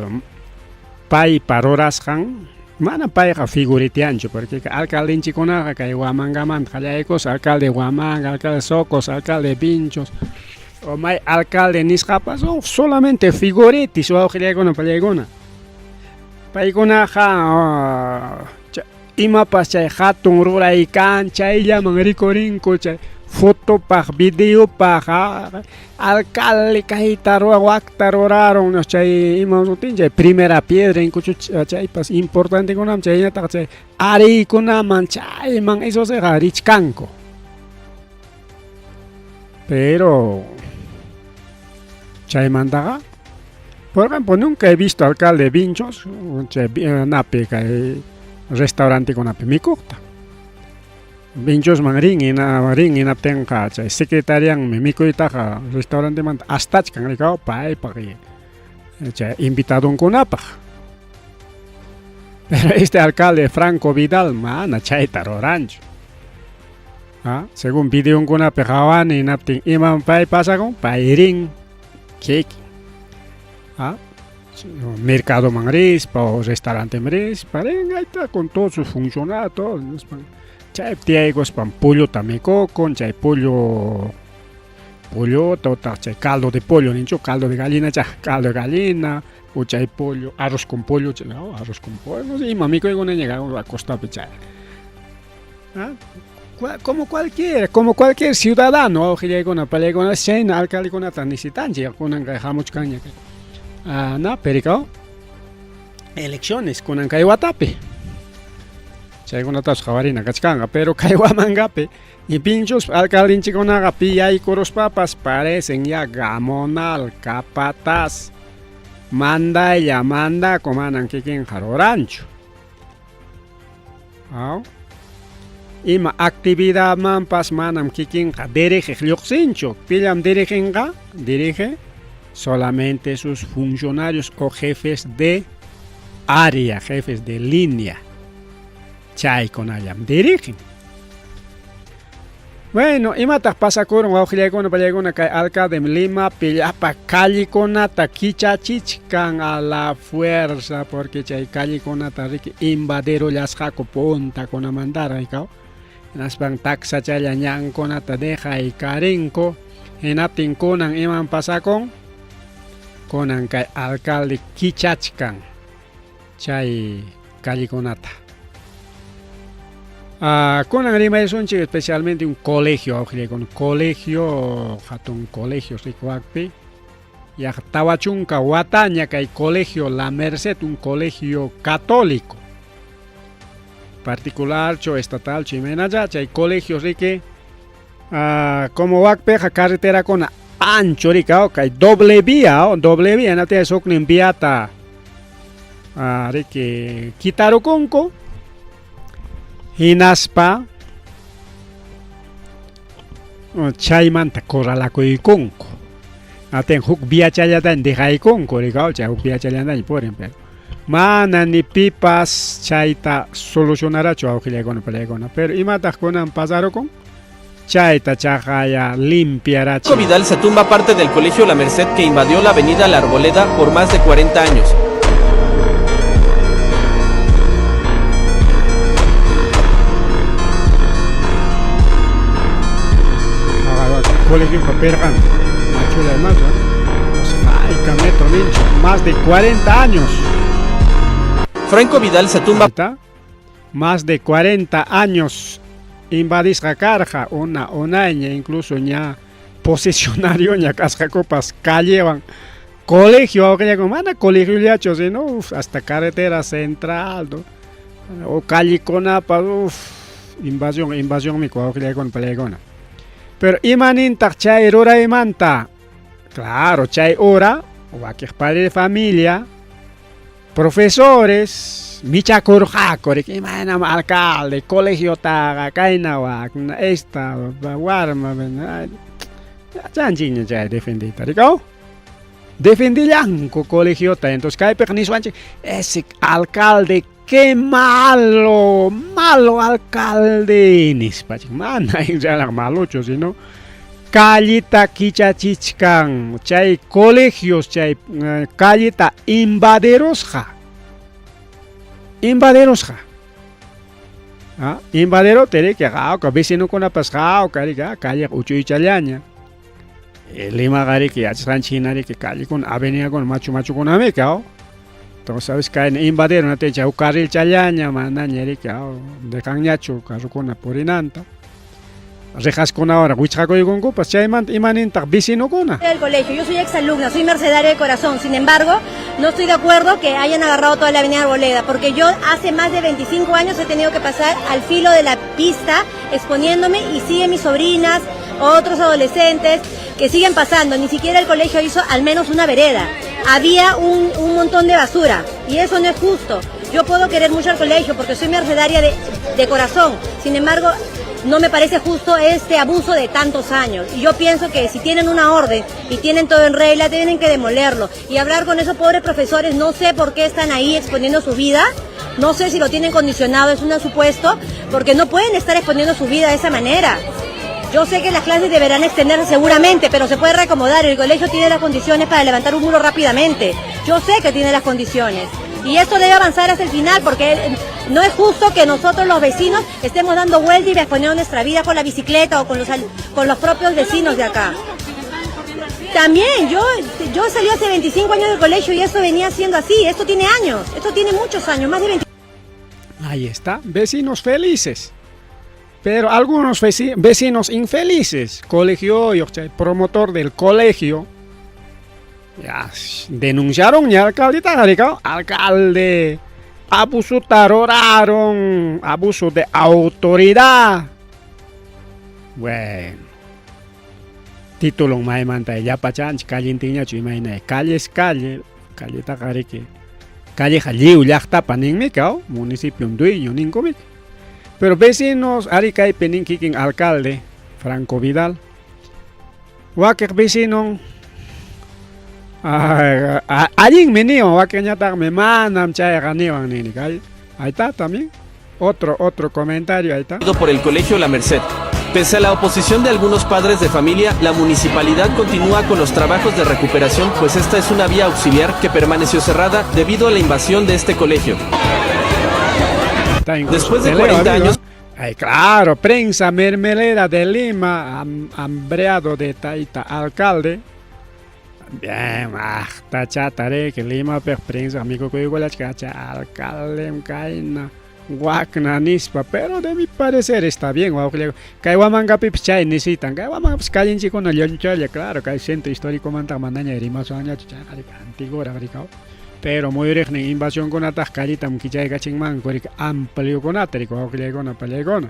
S2: paypa rurasqan mana payqa figuriteanchu, porque alcaldenchikkunaqa kay Huamangamanta qallaykus, alcalde Huamanga, alcalde Socos, alcalde Vinchos, o may alcalde nisqapas son solamente figuretis wawqillaykuna pallaykuna. Paykunaqa imapas chay hatun ruray kan chayllaman rikurinku, chay fotopaq, videopaq, alcalde kayta ruwan, wakta rurarun, chay ima sutin chay primera piedra inkuchu chaypas importantekunaman, chaynataq chay ariykunaman chayman eso siqa richkanku. Pero chaymantaqa, por ejemplo, nunca he visto alcalde Vinchos chay napi kay restaurantekunapi mikuqta. Vinchosman rin hina rin hinaptinqa chay secretarianmi mikuytaqa restaurantemanta astachkan rikaw paypaq chay invitadonkunapaq. Pero este alcalde Franco Vidal mana chayta ruranchu. Según videonkunapi qhawani hinaptin imam pay pasakun, pay rin kikin. Mercadoman rispa o restauranteman rispa rin ahí con todos sus funcionarios, todo, chaypi tiyaykuspan pollota mikukun, chay pollo pollota utaq chay caldo de pollo ninchu, caldo de gallina cha, caldo de gallina o chay pollo, arroz con pollo, no, arroz con pollo, no sé, ima mikuykunaña costapi chay. Como cualquier ciudadano, wawqillaykuna pallaykuna, chayna alcaldekunata necesitanchik, kunan kay hamuchkanña na perikaw elecciones kunan kay watapi. Chaykunatapas qhawarina kachkanqa, pero kay Huamangapi y Vinchos alcaldenchikkunaqa pi yaykuruspapas parecen ya gamonal, capataz, mandaylla mandaku, manan kikinqa ruranchu. Ima actividadmanpas manam kikinqa dirigeq lluqsinchu, pillam diriginqa, dirige solamente sus funcionarios o jefes de área, jefes de línea. Chaykunallam dirigen. Bueno, imataq pasakurun wawqillaykuna pallaykuna kay alcaldem Limapi llapa callekunata kichachichkan a la fuerza porque chay callekunata riki invadirullasqaku puntakunamantaraq ikaw. Hinaspan taksachalla ñankunata dejaykarinku. Hinaptin kunan iman pasakun? Kunan kay alcalde kichachkan chay callekunata. Kunan rimaysunchik especialmente un colegio wawqillaykuna, colegio hatun colegio rikuwakpi yaqa 40 wataña kay colegio La Merced, un colegio católico particularchu estatalchu imaynacha chay colegio riki como wakpiqa carreterakuna ancho riki kay doble vía, doble vía hinaptinqa huknin viata riki kitarukunku hinaspa chaymanta corralakuykunku atin huk viachallataña dejaykunku riki chay huk viachallataña purin pero mana ni pipas chayta solucionarachu wawqillaykuna pallaykuna pero imataq kunan pasarukun chayta chaqaya limpiarachin.
S3: Vidal se tumba parte del colegio La Merced que invadió la avenida La Arboleda por más de 40 años.
S2: Colegio pirqan machula macho hayka metro ninchu más de 40 años.
S3: Franco Vidal se tumba
S2: ¿Está? Más de 40 años invadisqa karqa una unayña incluso ña posesionario ña kasqakupas callewan colegio wawqillaykuna mana colegiollachu sino uf, hasta carretera central, ¿no? O callekunapa uf, invasión invasionmi wawqillaykuna pallaykuna. Pero imanintaq chay ruraymanta? Claro, chay hora wakiq padre de familia, profesores michakurqaku riki imaynam alcalde colegiotaqa kayna wakna esta warma yachanchikña chay defendiyta rikaw defendillanku colegiota. Entonces kaypiqa niswanchik ese alcalde qué malo, malo alcalde nispachik mana en realidad malochu sino calleta kichachichkan chay colegios chay calleta invaderosqa invaderosqa invadero riki qawka vecinokunapas qawka riki calleqa uchuychallaña Limaqa riki yachasqanchik hina riki callecuna avenidakuna machu machukunamiki entonces sabes kayna invadero chay huk carrilchallaña manaña riki dejanñachu carrokuna purinanta rejaskuna wichqakuykunkupas chaymanta imanintaq vecinokuna.
S4: Del colegio, yo soy exalumna, soy mercedaria de corazón, sin embargo, no estoy de acuerdo que hayan agarrado toda la avenida Arboleda, porque yo hace más de 25 años he tenido que pasar al filo de la pista exponiéndome y siguen mis sobrinas, otros adolescentes que siguen pasando, ni siquiera el colegio hizo al menos una vereda, había un montón de basura y eso no es justo. Yo puedo querer mucho al colegio porque soy mercedaria de corazón, sin embargo, no me parece justo este abuso de tantos años. Y yo pienso que si tienen una orden y tienen todo en regla, tienen que demolerlo. Y hablar con esos pobres profesores, no sé por qué están ahí exponiendo su vida, no sé si lo tienen condicionado, es un supuesto, porque no pueden estar exponiendo su vida de esa manera. Yo sé que las clases deberán extenderse seguramente, pero se puede reacomodar. El colegio tiene las condiciones para levantar un muro rápidamente. Yo sé que tiene las condiciones. Y esto debe avanzar hasta el final, porque no es justo que nosotros los vecinos estemos dando vuelta y exponiendo nuestra vida con la bicicleta o con los propios vecinos de acá. También, yo salí hace 25 años del colegio y esto venía siendo así. Esto tiene años, esto tiene muchos años, más de 20.
S2: Ahí está, vecinos felices. Pero algunos vecinos infelices, colegio, promotor del colegio, ya denunciaron ya alcalde, alcalde, abuso taroraron, abuso de autoridad. Bueno, título maymanta llapachanchik callentinñachu imayna calle es calle, calletaqa riki calleja lliw llaqtapa ninmi kaw municipio dueño ninkumiki. Pero vecinos ari kaypi nin kikin alcalde Franco Vidal wakiq vecinon allinmi niwan wakiqñataqmi manam chayqa niwan nini. Ahí está también otro comentario, ahí está.
S3: Por el colegio La Merced. Pese a la oposición de algunos padres de familia, la municipalidad continúa con los trabajos de recuperación, pues esta es una vía auxiliar que permaneció cerrada debido a la invasión de este colegio.
S2: Está incluso
S3: Después de
S2: te leo,
S3: 40
S2: amigo.
S3: años-
S2: Ay, claro, prensa mermelera de Lima, hambreado de Taita, alcalde. Bien, ah, tachatare, que Lima, per prensa, amigo, que igual alcalde, kaina, guacna, nispa, pero de mi parecer está bien, guau, kay Huamangapipas chay necesitan, kay Huamangapipas callenchikuna llunchalla, claro, kay centro histórico manta manaña rimasunñachu chayqa antigua rikau. Pero muyuriqnin invasionkunataq callitam kichaykachinmanku riki ampliokunata riki wawqillaykuna pallaykuna.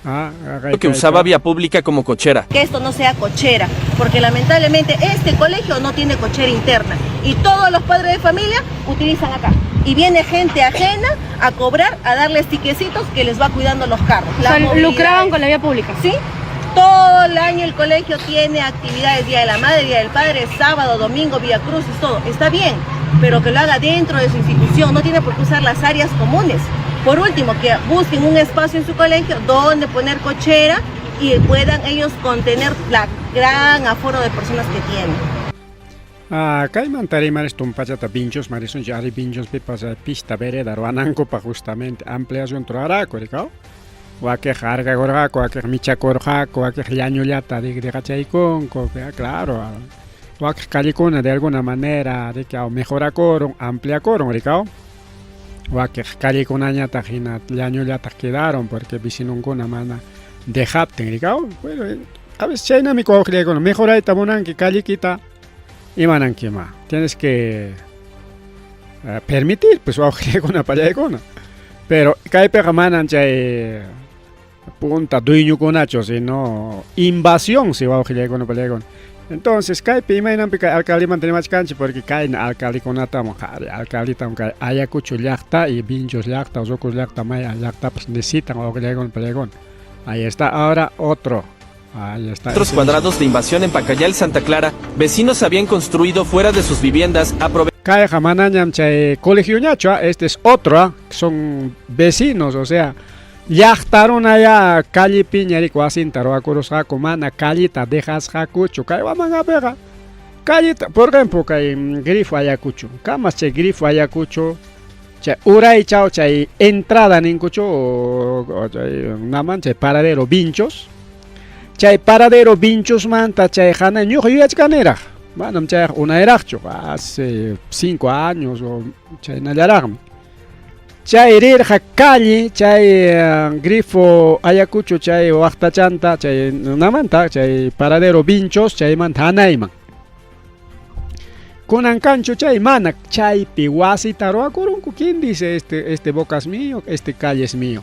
S2: Ah,
S3: que usaba vía pública como cochera.
S5: Que esto no sea cochera, porque lamentablemente este colegio no tiene cochera interna y todos los padres de familia utilizan acá. Y viene gente ajena a cobrar, a darles tiquecitos que les va cuidando los carros.
S4: O
S5: La
S4: sea,
S5: movilidad
S4: lucraban con la vía pública.
S5: Sí, todo el año el colegio tiene actividades, Día de la Madre, Día del Padre, sábado, domingo, Vía Crucis, todo. Está bien, pero que lo haga dentro de su institución, no tiene por qué usar las áreas comunes. Por último, que busquen un espacio en su colegio donde poner cochera y puedan ellos contener la gran aforo de personas que tienen.
S2: Ah, kaymanta rimaris tumpachata Vinchos marisunchik ari Vinchospipas pista vereda ruwanankupaq justamente ampliación ruwaraku rikaw wakiq harkakurqaku wakiq michakurqaku wakiq llañullata deqachaykunku claro wakiq callikuna de alguna manera rikaw mejorakurun ampliakurun rikaw wakiq callikunañataq hina llañullataq quedaron porque vecinunkuna mana dejaptin rikaw bueno a veces chaynami wawqillaykuna mejorayta munanki callikita imanankima tienes que permitir pues wawqillaykuna pallaykuna pero kaypiqa manan chay punta dueñokunachu sino invasión si wawqillaykuna pallaykuna entonces kaypi imaynanpi kay alcaldemanta rimachkanchik porque kayna alcaldekunatam qhari alcaldetam kay Ayacucho llaqta y Vinchos llaqta Rocos llaqta may llaqtapas necesitan wawqillaykuna pallaykuna. Ahí está ahora otro. Ahí está.
S3: Metros cuadrados de invasión en Pacayal, Santa Clara, vecinos habían construido fuera de sus viviendas,
S2: Kayqa manañam chay colegioñachu, este es otro, son vecinos, o sea, llaqtaruna ya callepiña riki wasinta ruwakurusqaku mana callita dejasqakuchu kay Huamangapiqa callita, por ejemplo, kay grifo Ayacucho, kamas chay grifo Ayacucho, chay uraychaw chay entrada ninkuchu o chay naman chay paradero Vinchos, chay paradero Vinchosmanta chay hanay ñuqa yuyachkaniraq, manam chayqa unayraqchu, hace 5 años o chaynallaraqmi. Chay rirqa calle, chay grifo Ayacucho, chay waqtachanta, chay namanta, chay paradero Vinchos, chaymanta hanayman. Kunan kanchu chay mana, chaypi wasita ruwakurunku, ¿quién dice este boca es mío, este calle es mío?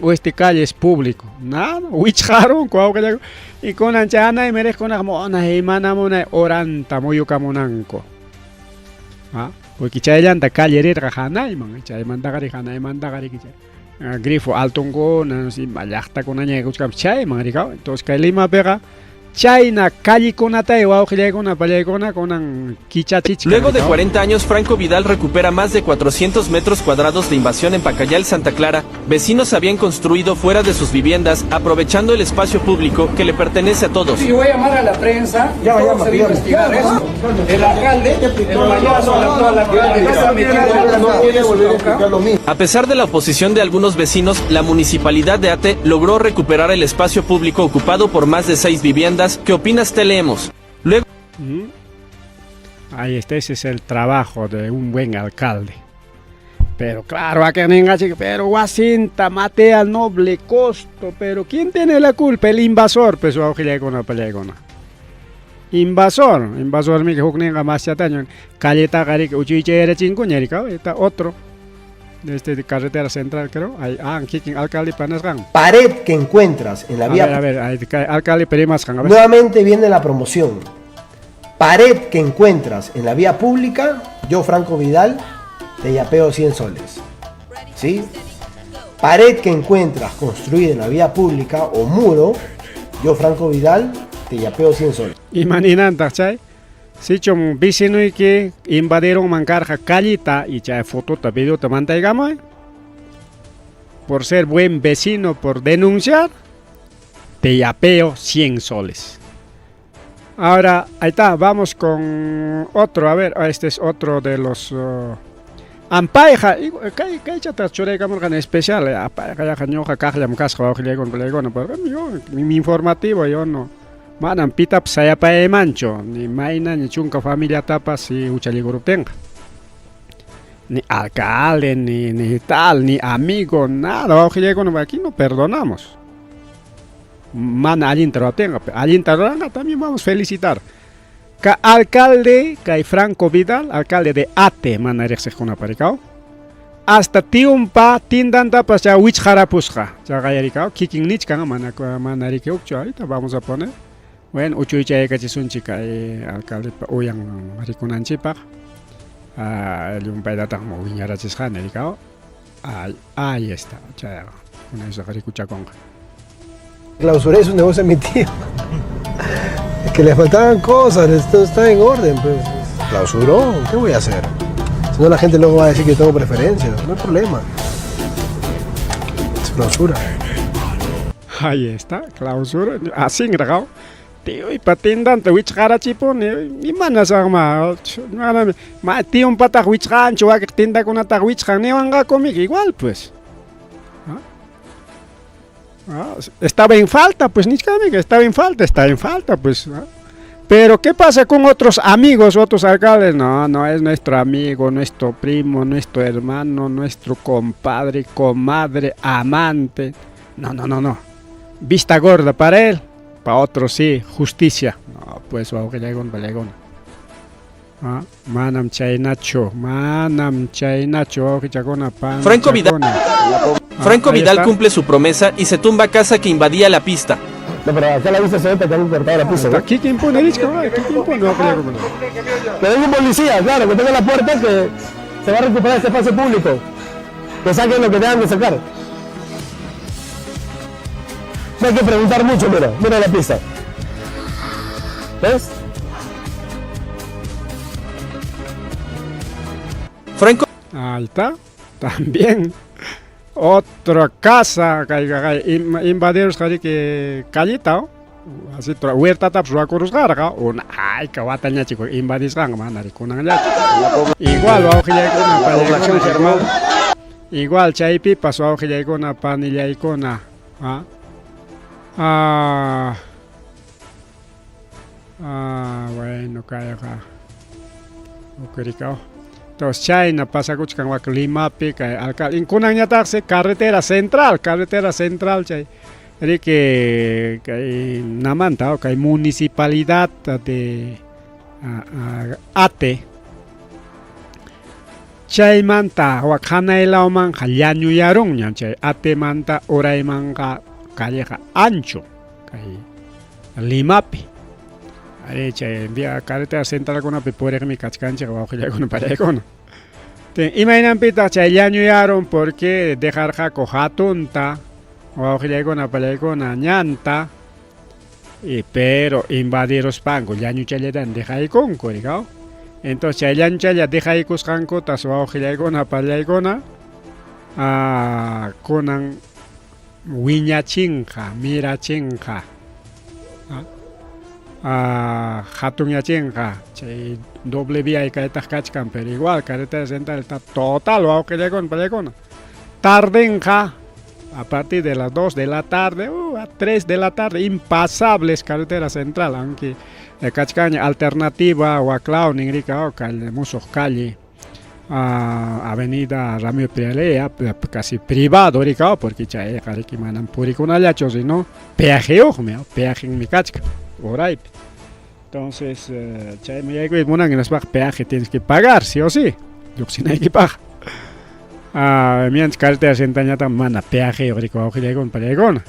S2: O este calle es público. Nada, wichqarunku wawqillaku. Y kunan chay hanayman riqkunaqa munay mana munay oranta muyukamunanku. Ah, porque chayllanta calle rirqa hanayman, chaymantaqa ri hanaymantaqa riki chay grifo altonkuna, ima llaqtakunaña yaykuchkanpas chayman rikaw. Entonces kay Limapiqa chayna callikunatay wawqillaykuna pallaykuna kunan kichachichkan.
S3: Luego de 40 años, Franco Vidal recupera más de 400 metros cuadrados de invasión en Pacayal, Santa Clara. Vecinos habían construido fuera de sus viviendas, aprovechando el espacio público que le pertenece a todos.
S6: Yo voy a llamar a la prensa, y
S7: Llama,
S6: todo
S7: llama,
S6: se va a
S7: llama.
S6: investigar esto. El alcalde, el payaso, el actual alcalde, está metido
S7: No voy a volver a explicar lo mismo.
S3: A pesar de la oposición de algunos vecinos, la municipalidad de Ate logró recuperar el espacio público ocupado por más de 6 viviendas. ¿Qué opinas? Te leemos. Luego
S2: Ahí está, ese es el trabajo de un buen alcalde. Pero claro, acá en pero wasinta, mate al noble costo, pero ¿quién tiene la culpa? El invasor, pues, wawqillaykuna pallaykuna. Invasor, invasor mi hukninqa masyataña calletaqa riki uchuychayrachinkuña rikaw, está otro. Este de carretera central, creo. Ahí, ah, kikin alcalde panasqan.
S7: Pared que encuentras en la
S2: A
S7: vía
S2: ver, a ver, ahí, alcalde perimasqan, a ver.
S7: Nuevamente viene la promoción. Pared que encuentras en la vía pública, yo, Franco Vidal, te yapeo 100 soles. ¿Sí? Pared que encuentras construida en la vía pública o muro, yo, Franco Vidal, te yapeo 100 soles.
S2: Imaninantaq chay? Sichum vecinuyki invadieron karqa callita y chay fotota, videota mantaykamuy. Por ser buen vecino, por denunciar, te yapeo 100 soles. Ahora, ahí está, vamos con otro. A ver, este es otro de los... Ampayqa, kay kaychata churaykamurqani especial, apayqa yaqa ñuqa kaqllam kasqa wawqillaykuna palaykuna, porque yo mi informativo yo no manam pitapas sayapayaymanchu, ni mayna ni chunka familiatapas si huchallikuruptinqa. Ni alcalde, ni tal, ni amigo, nada, wawqillaykuna, aquí no perdonamos. Mana allinta ruwaptinqa, allinta ruranqa también vamos a felicitar. Ka alcalde, kay Franco Vidal, alcalde de Ate, mana riqsiqkuna parikao. Hasta tiumpa tindantapas ya wichqarapusqa. Chaqayarikao, kikin nichkan, mana mana rikiukchu, ahorita vamos a poner. Bueno, uchuychaykachisunchik kay alcaldepa uyan rikunanchikpaq. Llumpaytataq wiñarachisqani rikao. Ahí está, chayqa kunaysaqa rikuchakunqa.
S7: Clausuré su negocio a mi tío. Es que le faltaban cosas, esto está en orden, pues. Clausuró, ¿qué voy a hacer? Si no, la gente luego va a decir que tengo preferencias, no hay problema. Es clausura.
S2: Ahí está, clausura. Así grabado. Tiyuypa tindanta wichqarachipuni, imanasaqma, ma tiyunpataq wichqanchu, wakiq tindakunataq wichqan niwanqakumiki, igual pues. ¿Ah? Estaba en falta, pues nichkamiki, estaba en falta, está en falta, pues. ¿Ah? Pero ¿qué pasa con otros amigos, otros alcaldes? No, no es nuestro amigo, nuestro primo, nuestro hermano, nuestro compadre, comadre, amante. No, no, no, no. Vista gorda para él, para otros sí, justicia. No, pues, wawqillaykuna, pallaykuna. ¿Ah? Manam chaynachu, manam chaynachu, wawqichakuna,
S3: Franco Vidal,
S2: panchakuna.
S3: Franco
S2: Ahí
S3: Vidal
S2: está.
S3: cumple su promesa y se tumba casa que invadía la pista.
S8: No, pero acá la vista se ve porque han cortado la pista, ¿no?
S2: Aquí quien pone, Richka, aquí quien pone, wawqillaykuna.
S8: Que venga un policía, claro, que toque la puerta, que se va a recuperar este espacio público. Que saquen lo que tengan que sacar. No hay que preguntar mucho, mira, mira la pista. ¿Ves?
S3: Franco
S2: Ahí está, también. Otra casa, invadiros que callita, ¿oh? Así, huerta taps ruakurusqarqa, una ay, wataña chico, invadisqanqa mana rikunanllachu. Igual wawqillaykuna, pañaykuna, igual, igual chaypipas wawqillaykuna, panillaykuna, ¿ah? Ah, ah, bueno, kayqa ukurikao. Entonces, chayna pasakuchkan wak Limapi, kay alcalde. Kunanñataqsi carretera central, carretera central chay. Riki kay namanta, kay municipalidad de Ate. Chaymanta wak hanaylawmanqa llañuyarunña chay Atemanta uraymanqa calleja ancho kay Limapi. Ari chay vía carretera central kunapi puriqmi kachkanchik wawqillaykuna pallaykuna. Imaynanpitaq chay llañuyarun porque dejarqaku hatunta wawqillaykuna pallaykuna ñanta y pero invadiruspanku llañuchallatan dejaykunku, rikaw. Entonces chay llañuchalla dejaykusqankutas wawqillaykuna pallaykuna kunan wiñachinqa, mirachinqa. Hatunyachinqa chay doble vía kaytaq kachkan, pero igual carretera central está total wawqillaykuna pallaykuna. Tardenqa a partir de las 2 de la tarde, a 3 de la tarde, impasables carretera central, aunque kachkaña alternativa waklaw ninrika calle musuq calle, avenida Ramiro Prialea, casi privado rika, porque chayqa riki manam purikunallachu, sino peajeyuqmi, peajinmi kachkan uraypi. Entonces, chaymi yaykuyta munan hinaspaq peaje tienes que pagar, sí o sí, lluqsinaykipaq. Mianchik carretera centralñataq mana peajeyuq riki wawqillaykuna pallaykuna.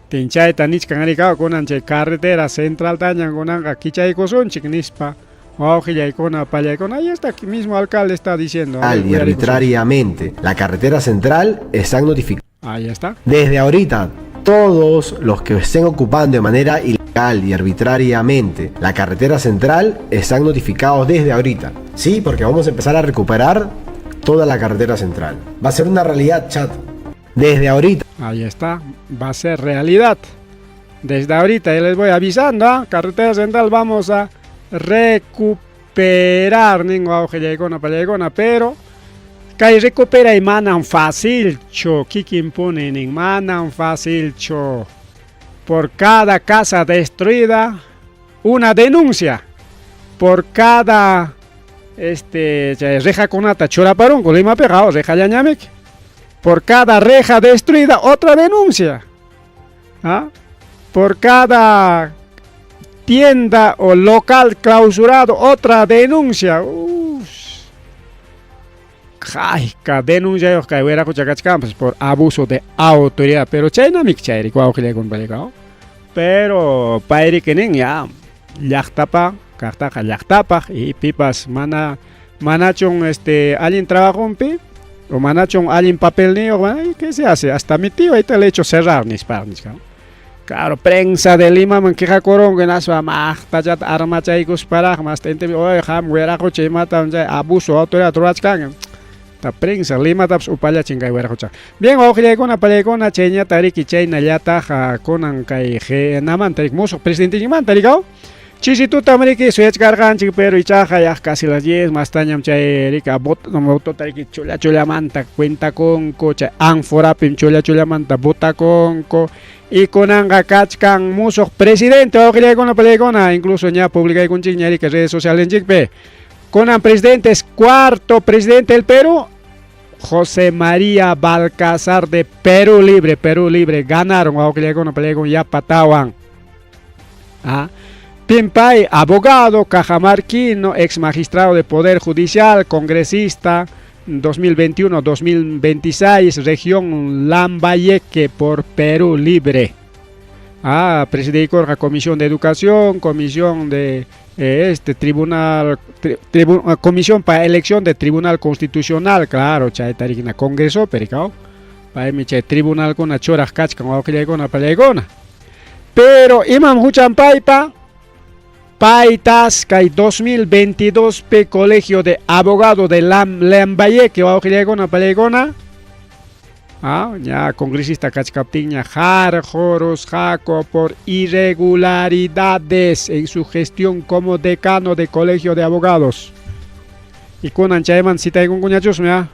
S2: Tin chayta nichkan rikaw kunan chay carretera centraltaña kunanqa kichaykusunchik nispa wawqillaykuna pallaykuna. Ahí está, aquí mismo alcalde está diciendo. A ver,
S7: Y arbitrariamente. La carretera central están notificadas.
S2: Ahí está.
S7: Desde ahorita, todos los que estén ocupando de manera ilegal y arbitrariamente la carretera central están notificados desde ahorita. Sí, porque vamos a empezar a recuperar toda la carretera central. Va a ser una realidad, chat. Desde ahorita.
S2: Ahí está, va a ser realidad. Desde ahorita ya les voy avisando, ¿ah? Carretera Central vamos a recuperar nin wawqillaykuna pallaykuna, pero kay recuperay manam facilchu, kikinpuni nin, manam facilchu. Por cada casa destruida, una denuncia. Por cada este chay rejakunata churaparunku Limapiqa, rejallañamiki. Por cada reja destruida, otra denuncia. ¿Ah? Por cada tienda o local clausurado, otra denuncia. Uf. Hayka denunciayuq kay wiraqucha kachkanpas por abuso de autoridad, pero chaynamiki chayri wawqillaykuna pallaykuna. Pero payriki nin ya llaqtapa kaqtaqa llaqtapaq y pipas mana manachun este allin trabajunpi o manachun allin papelniyuq, ¿qué se hace? Hasta mi tío ahí te le he hecho cerrar nispa nichkan. Claro, prensa de Limaman quejakurunku hinaspa maqtachata armachaykusparaqmi hasta oye qam wiraqucha imatam chay abuso de autoridad rurachkanki. Ta prensa Limatapas upallachin kay wiraqucha. Bien, wawqillaykuna pallaykuna chayñata riki chaynallataq kunan kay GNamanta riki musuq presidentenchikmanta rikaw. Chisitutam riki suyachkarqanchik pero ichaqa ya casi las 10 mastañam chay riki votota riki chulla chullamanta cuentakunku chay anforapim chulla chullamanta votakunku y kunanqa kachkan musuq presidente wawqillaykuna pallaykuna incluso ña publicaykunchikña riki redes sociales Kunan presidente es cuarto presidente del Perú, José María Balcázar de Perú Libre, Perú Libre, ganaron wawqillaykuna pallaykuna yapatawan. ¿Ah? Pimpay, abogado, cajamarquino, ex magistrado de Poder Judicial, congresista, 2021-2026, región Lambayeque por Perú Libre. Ah, presidente de la Comisión de Educación, Comisión de este Tribunal, Comisión para Elección de Tribunal Constitucional, claro, chaytarikina Congreso, pericao. Paymi chay tribunalkuna churaq kachkan wawqillaykuna pallaykuna. Pero imam huchan paypa paytas kay 2022 p Colegio de Abogado de Lambayeque wawqillaykuna pallaykuna. Ah, ña congresista kachkaptinña qarqurusqaku por irregularidades en su gestión como decano de Colegio de Abogados. Y kunan chayman citaykunkuñachusmi, ah.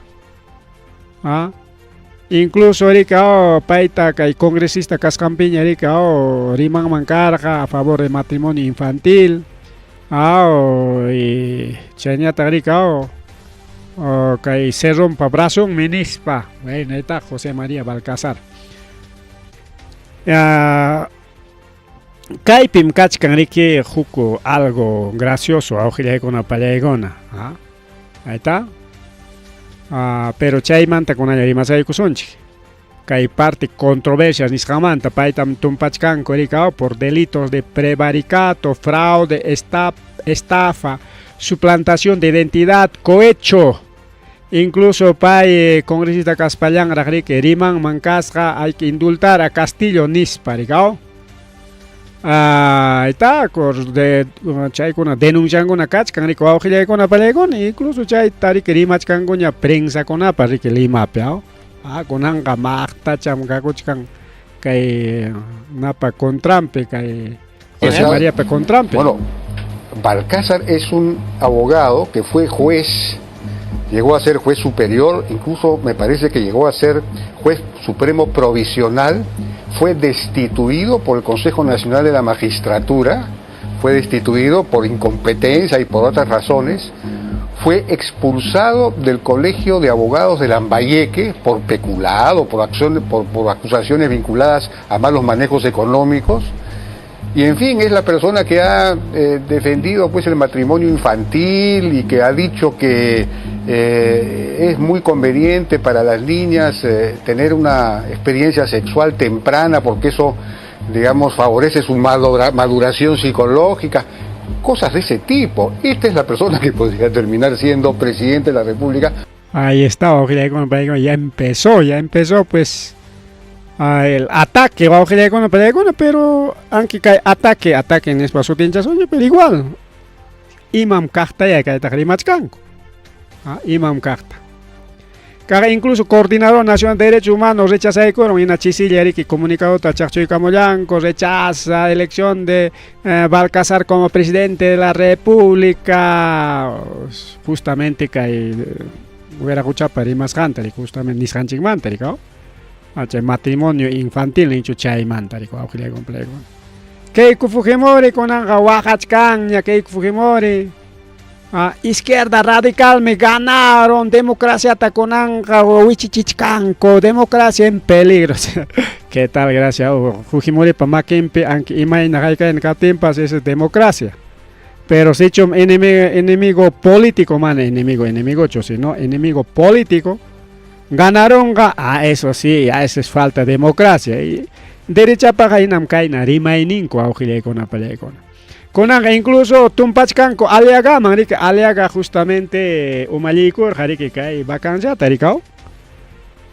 S2: Ah. Incluso rika oh, payta kay congresista kasqanpiña rika oh, rimanman karqa a favor de matrimonio infantil. Ah, oh, y chayñataq rika oh, oh, kay se rompa brazonmi nispa. Bueno, ahí está José María Balcázar. Kaypim kachkan riki huk algo gracioso wawqillaykuna pallaykuna. Ah, ahí está. Ah, pero chaymanta kunalla rimasaykusunchik. Kay parte controversias nisqanmanta paytam tumpachkanku rika por delitos de prevaricato, fraude, estafa, suplantación de identidad, cohecho. Incluso pay congresista kaspallanraq riki rimanman kasqa hay que indultar a Castillo nispa rikaw. Ah, ahí de chaykuna denunciankuna kachkan riki wawqillaykuna pallaykuna incluso chayta riki rimachkankuña prensakunapa riki Limapi aw. Ah, kunanqa maqtacham kakuchkan kay napa contranpi kay José María contranpi.
S9: Bueno, Balcázar es un abogado que fue juez, llegó a ser juez superior, incluso me parece que llegó a ser juez supremo provisional, fue destituido por el Consejo Nacional de la Magistratura, fue destituido por incompetencia y por otras razones, fue expulsado del Colegio de Abogados de Lambayeque por peculado, por, acción, por acusaciones vinculadas a malos manejos económicos. Y en fin, es la persona que ha defendido pues el matrimonio infantil y que ha dicho que es muy conveniente para las niñas tener una experiencia sexual temprana porque eso, digamos, favorece su maduración psicológica, cosas de ese tipo. Esta es la persona que podría terminar siendo presidente de la República.
S2: Ahí está, ya empezó pues el ataque, pero aunque kay ataque, ataque en espacio pero igual. Imam kaqta ya kaytaqa rimachkanku. Imam kaqta. Kaqa incluso Coordinador Nacional de Derechos Humanos rechazaykurun hina chisilla riki comunicadota chaqchuykamullanku rechaza elección de eh, Balcazar como presidente de la República. Justamente kay eh, wiraquchapa rimasqanta riki justamente nisqanchikmanta riki chay matrimonio infantil ninchu chaymanta riki wawqillayku Keiko Fujimori kunanqa waqachkanña Keiko Fujimori. Ah, izquierda radicalmi ganaron democraciata kunanqa wichichichkanku democracia en peligro. ¿Qué tal? Gracias. Fujimoripa makinpi aunque imayna haykayna kaptinpas esa es democracia. Pero sichum enemigo, enemigo político, mana enemigo, enemigochu, sino enemigo político, ganaronqa, ah, eso sí, a eso es falta de democracia. Y derechapaqa hinam kayna rimayninku awqillaykuna pallaykuna. Kunanqa incluso tumpachkanku Aliagaman, riki, Aliaga justamente umalliykurqa, riki, kay vacanciata, rikaw.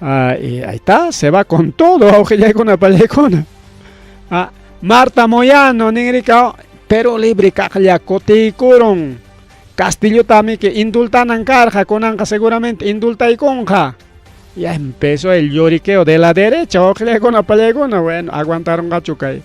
S2: Ah, y ahí está, se va con todo, awqillaykuna pallaykuna. Ah, Marta Moyano, nin rikaw, Perú Libre kaqlla kutiykurun. Castillotami que indultanan karqa, kunanqa seguramente indultaykunqa. Ya empezó el lloriqueo de la derecha, awqillaykuna pallaykuna, bueno, aguantaronqachu kay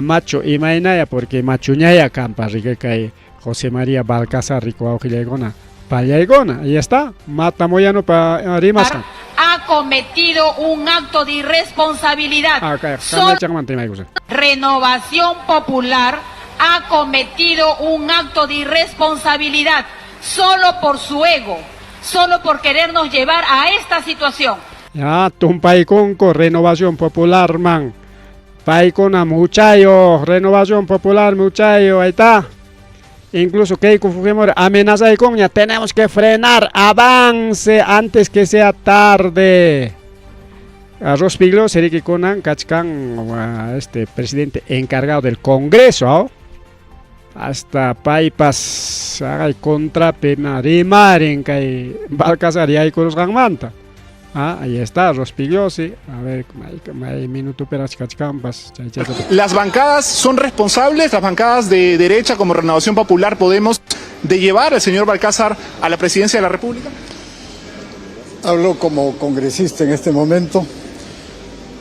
S2: machu imaynaya, porque machuñaya kampa riki kay José María Balcazar riku awqillaykuna pallaykuna. Ahí está, Marta Moyanopa rimasqan.
S10: Ha cometido un acto de irresponsabilidad.
S2: Ah, kay
S10: Solo
S2: rimaykusan.
S10: Renovación Popular ha cometido un acto de irresponsabilidad solo por su ego, solo por querernos llevar a esta situación.
S2: Ya, tumpaykunku Renovación Popular man. Paykuna muchayo, Renovación Popular muchayo, ahí está. Incluso Keiko Fujimori amenazaykunña, tenemos que frenar avance antes que sea tarde. Rospigliosi riki kunan kachkan este presidente encargado del Congreso. Hasta paypas haqay contrapi rimarin kay Balcazar yaykurusqanmanta. Ah, ahí está Rospigliosi. A ver, may minuto kachkanpas.
S11: Las bancadas son responsables, las bancadas de derecha como Renovación Popular Podemos, de llevar al señor Balcázar a la presidencia de la República.
S12: Hablo como congresista en este momento.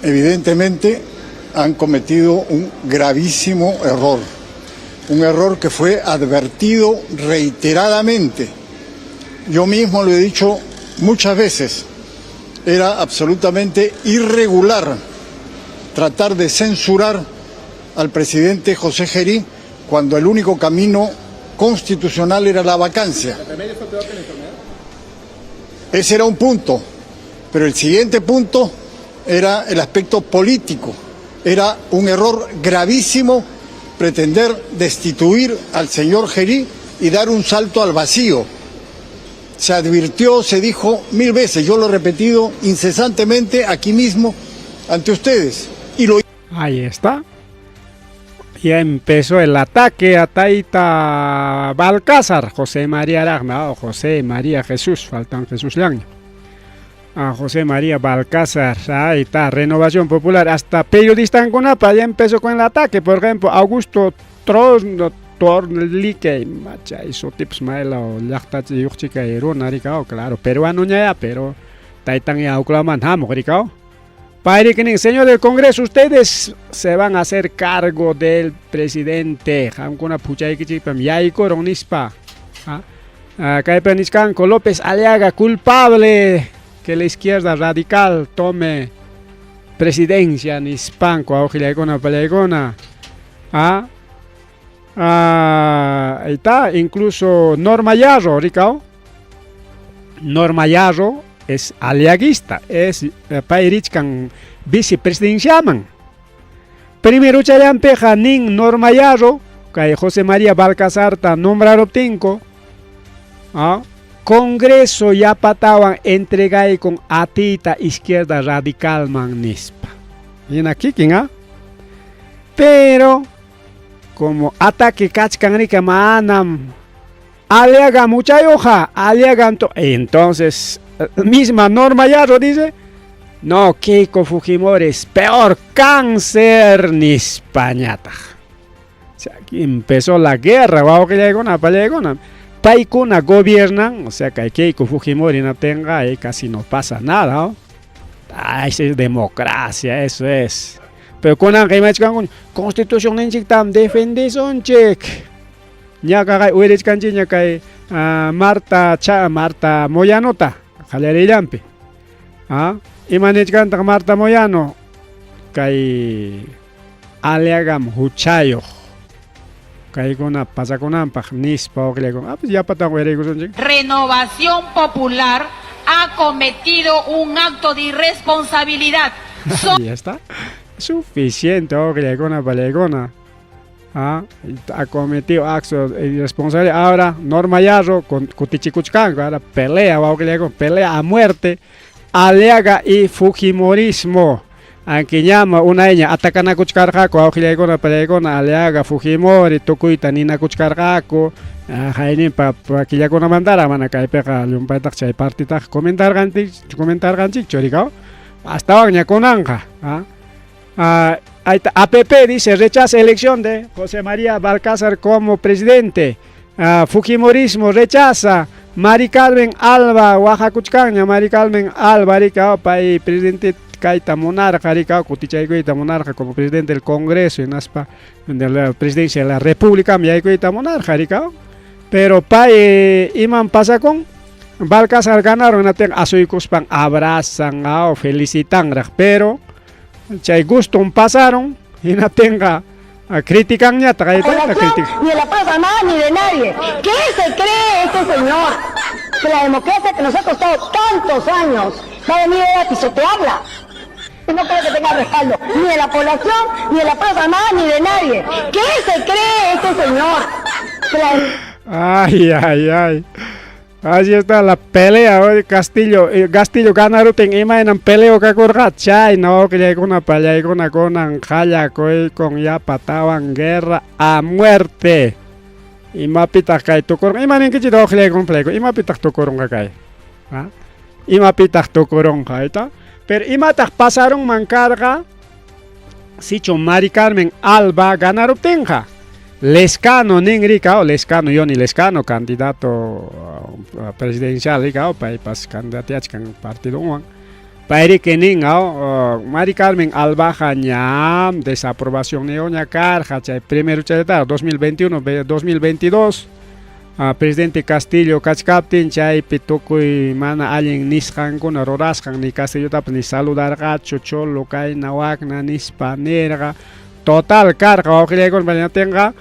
S12: Evidentemente han cometido un gravísimo error. Un error que fue advertido reiteradamente. Yo mismo lo he dicho muchas veces. Era absolutamente irregular tratar de censurar al presidente José Jerí cuando el único camino constitucional era la vacancia.
S11: ¿El remedio fue peor que la enfermedad?
S12: Ese era un punto, pero el siguiente punto era el aspecto político. Era un error gravísimo pretender destituir al señor Jerí y dar un salto al vacío. Se advirtió, se dijo mil veces, yo lo he repetido incesantemente aquí mismo ante ustedes. Y lo
S2: Ahí está. Ya empezó el ataque a Taita Balcázar, José María Aragna, o José María Jesús, faltan Jesús Laño. A José María Balcázar, ahí está, Renovación Popular, hasta periodista ya empezó con el ataque, por ejemplo, Augusto Tornlique, macha, sutipas maylaw llaqtayuqchika runa rikaw, claro, peruano ñaya, pero taytan huklaman hamuq rikaw. Payriki nin, señor del Congreso, ustedes se van a hacer cargo del presidente. Qamkuna puchaykichikpam yaykurun nispa. Kaypi nichkanku López Aliaga culpable que la izquierda radical tome presidencia nispanku awqillaykuna pallaykuna. Ahí está, incluso Norma Yarro, rikaw. Norma Yarro es aliaguista, es pay richkan vicepresidenciaman. Primero challampiqa nin Norma Yarro, kay José María Balcazarta nombraruptinku, Congreso yapatawan entregaykun atiyta izquierda radicalman nispa. Hina kikin, ¿ah? Pero como ataque kachkan rika manam Aliaga muchayuqa, Aliaga entonces misma Norma Yarro dice, no, Keiko Fujimori es peor cáncer nispañataq. O sea, aquí empezó la guerra, wawqillaykuna pallaykuna. paykuna gobiernan, o sea, kay Keiko Fujimori hinaptinqa ahí casi no pasa nada, ¿no? Ay, es democracia, eso es. Pero kunanqa imachkanku constitucionninchiktam defendesunchik. Ñaqa kay uyarichkanchikña kay Marta Cha Marta Moyanota qallariyllanpi. Ah, ima nichkantaq Marta Moyano? Kay Aliagam huchayuq kaykuna pasakunanpaq nispa wawqillaykuna. Ah, pues yapatan uyariykusunchik.
S10: Renovación Popular ha cometido un acto de irresponsabilidad.
S2: Ya está. Suficiente, wawqillaykuna, pallaykuna. Ah, ha cometido actos de irresponsabilidad. Ahora Norma Yarro con kutichikuchkanku, ahora pelea, wawqillaykuna, pelea a muerte. Aliaga y Fujimorismo. Aunque ñama unayña atakanakuchkarqaku wawqillaykuna, pallaykuna, Aliaga, Fujimori, tukuyta ninakuchkarqaku. Hayninpa killakunamantara mana kaypiqa llumpaytaq chay partitaqa comentarqanchik, comentarqanchikchu rikaw. Astawan ña kunanqa. Ahí está. APP dice, rechaza elección de José María Balcázar como presidente. Fujimorismo rechaza. Mari Carmen Alba, waqakuchkanña, Mari Carmen Alba, rikaw, pay presidente kayta munarqa, rikaw, kutichaykuyta munarqa como presidente del Congreso, hinaspa de la presidencia de la República, yaykuyta munarqa, rikaw. Pero pay iman pasakun, Balcázar ganaron, hinaptin asuykuspan abrazan, felicitanraq, pero chay guston pasaron, hinaptinqa criticanñataq, ahí está, critican.
S13: Ni de la Fuerza Armada ni de nadie. ¿Qué se cree este señor? Que la democracia que nos ha costado tantos años va a venir a pisotearla. No creo que tenga respaldo ni de la población, ni de la Fuerza Armada, ni de nadie. ¿Qué se cree este señor? Que la
S2: Ay, ay, ay. Así está la pelea hoy Castillo, Castillo ganarutin imaynam peleo kakurqa chayna wawqillaykuna pallaykuna kunan qallakuykun yapa tawan guerra a muerte. Imapitaq kay tukurunqa? Ima ninkichik wawqillaykuna pallaykuna? Imapitaq tukurunqa kay? ¿Ah? Imapitaq tukurunqa? Ahí está. Pero imataq pasarunman karqa sichu Mari Carmen Alba ganaruptinqa? Lescano nin rikaw, Lescano, Yonhy Lescano, candidato presidencial rikaw, paypas candidatiachkan partidonwan. Payriki nin, Mari Carmen Albaja ñam desaprobación niyuqña karqa chay primero chayta 2021, 2022 presidente Castillo kachkaptin chaypi tukuy mana allin nisqankuna rurasqan ni Castillotapas ni saludarqachu cholo kayna wakna nispa nirqa. Total karqa wawqillaykuna pañatinqa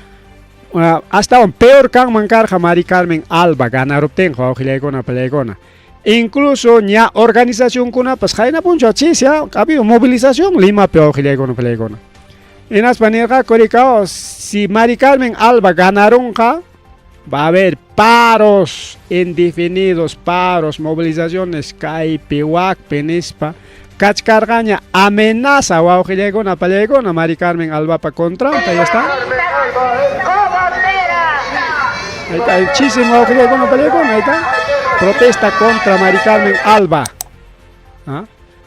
S2: astawan peor kanman karqa Mari Carmen Alba ganaruptinqa wawqillaykuna pallaykuna. Incluso ña organizacionkunapas qayna punchaw chisi ha habido movilización Limapi wawqillaykuna pallaykuna. Hinaspa nirqaku rikaw si Mari Carmen Alba ganarunqa va a haber paros indefinidos, paros, movilizaciones kaypi wakpi nispa kachkarqaña amenaza wawqillaykuna pallaykuna Mari Carmen Albapa contranta, ya está. Ahí está, muchísimo wawqillaykuna pallaykuna, ahí está. Protesta contra Mari Carmen Alba. ¿Ah?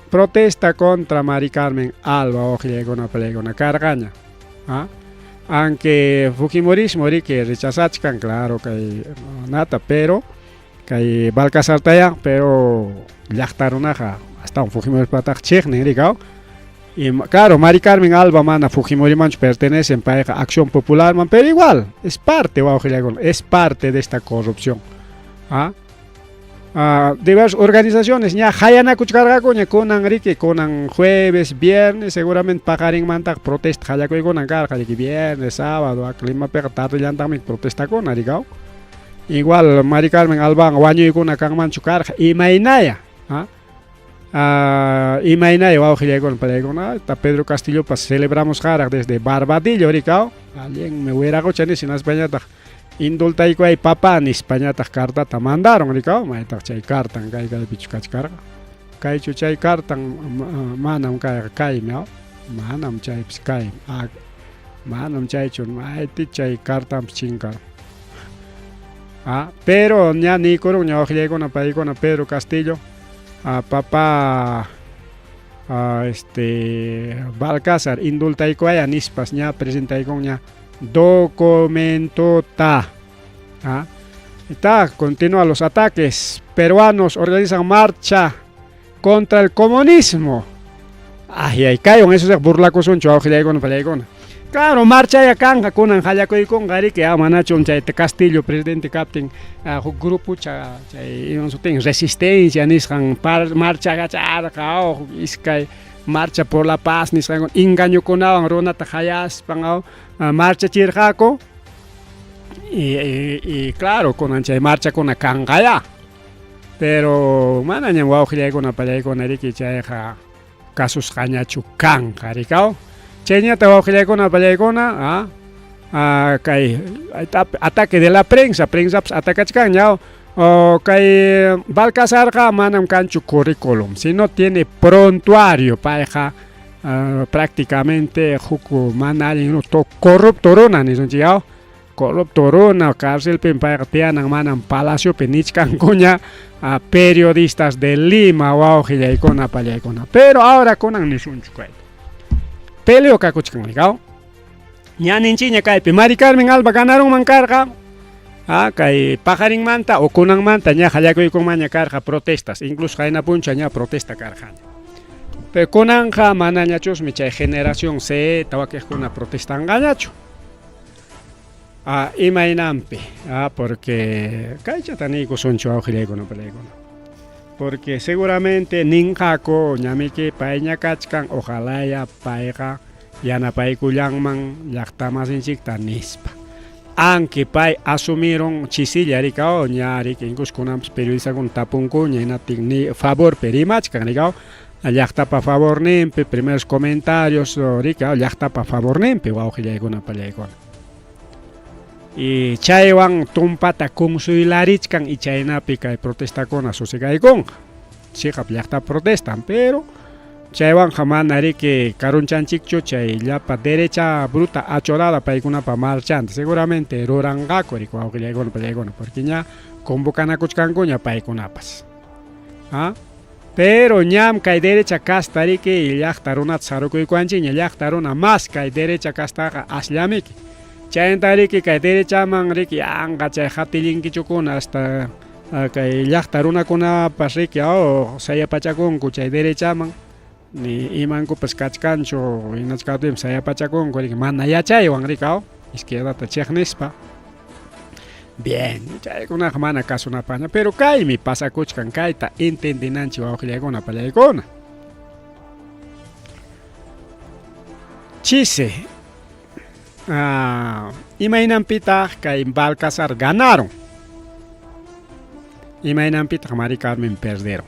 S2: Protesta contra Mari Carmen Alba, wawqillaykuna pallaykuna karqaña. ¿Ah? Aunque Fujimorismo riki rechazachkan, claro, kay nata, pero kay Balcázar taya, pero llaqta runaqa hasta un Fujimori pataq chiqnin rikaw. Y claro, Mari Carmen Alba mana Fujimorimanchu pertenecen payqa Acción Popular man, pero igual, es parte, wawqillaykuna, es parte de esta corrupción. ¿Ah? Diversas organizaciones ña hayanakuchkarqakuña kunan riki, kunan jueves, viernes, seguramente paqarinmantaq protesta hallakuykuna karqa, riki viernes, sábado, Limapiqa tardellantaqmi protestakuna rikaw. Igual Mari Carmen Alban wañuykuna kanmanchu karqa, imaynaya, ¿ah? Imaynaya wawqillaykuna pallaykuna, ta Pedro Castillopas celebramos qaraq desde Barbadillo rikaw, allinmi wiraqucha nispa hinaspañataq indultaykuay papá nispañataq cartata mandaron rikaw, maytaq chay cartan kay kaypichu kachkarqa. Kaychu chay cartan manam kayqa kaymi, manam chaypis kay, manam chaychu mayti chay cartanpis chinkaron. Pero ña niykurun ña wawqillaykuna paykuna Pedro Castillo, papá Balcázar indultaykuaya nispas ña presentaykunña documentota. Está, continúan los ataques. Peruanos organizan marcha contra el comunismo. Ay, ay, kaywan eso es burlakusunchu wawqillaykuna pallaykuna. Claro, marchaya kanqa kunan qallakuykunqa riki, ah, manachum chay Castillo presidente kaptin ah, huk grupucha chay iman sutin resistencia nisqan par, marcha kacharqa, oh, iskay marcha por la paz nisqan engañokunawan runata qayaspan oh, ah, marchachirqaku. Y, y, y claro, kunan chay marchakuna kanqaya. Pero manañam wawqillaykuna pallaykuna riki chayqa kasusqañachu kanqa rikaw. Chayñata wawqillaykuna pallaykuna ah, ah, kay ataque de la prensa, prensapas atacachkanña oh, kay Balcazarqa manam kanchu currículum, sino tiene prontuario payqa uh, prácticamente huk mana allin corrupto runa nisunchik corrupto runa carcelpim payqa tiyanan manam palaciopi nichkankuña a periodistas de Lima wawqillaykuna pallaykuna pero ahora kunan nisunchu kayta peleo kakuchkan rikaw ñaninchikña kaypi Mari Carmen Alba ganarunman karqa ah, kay paqarinmanta o kunanmanta ña qallakuykunmanña karqa protestas incluso qayna puncha ña protesta karqaña pero kunanqa manañachusmi chay generación C wakiqkuna protestanqañachu. Ah, imaynanpi? Ah, porque kaychata niykusunchu wawqillaykuna palaykuna. Porque seguramente ninqaku ñamiki payña kachkan ojalaya payqa yanapaykullanman llaqtamasinchikta nispa. Aunque pay asumiron chisilla rikaw ña riki incluso kunanpas periodistakuna tapunkuña hinaptin ni favorpi rimachkan rikaw llaqtapa favorninpi primeros comentarios rikaw llaqtapa favorninpi wawqillaykuna pallaykuna. Y chaywan tumpata consuelarichkan y chaynapi kay protestakuna susigaykunqa. Chiqap llaqta protestan, pero chaywanqa mana riki karunchanchikchu chay llapa derecha bruta achorada paykunapa marchanta. Seguramente ruranqaku riki wawqillaykuna pallaykuna porque ña convocanakuchkankuña paykunapas. ¿Ah? Pero ñam kay derecha casta riki llaqta runata sarukuykuanchikña llaqta runa más kay derecha castaqa asllamiki. Chayanta riki kay derechaman riki anqa chay hatillinkichukuna hasta kay llaqta runakunapas riki oh, sayapachakunku chay derechaman ni imankupas kachkanchu hinachkaptinpas sayapachakunku riki mana yachaywan riki oh, izquierdata chiqnispa. Bien, chaykunaqa mana kasunapaqña, pero kaymi pasakuchkan kayta entendinanchik wawqillaykuna pallaykuna. Chisi ah, imaynanpitaq kay Balcazar ganaron? Imaynanpitaq Mari Carmen perderon?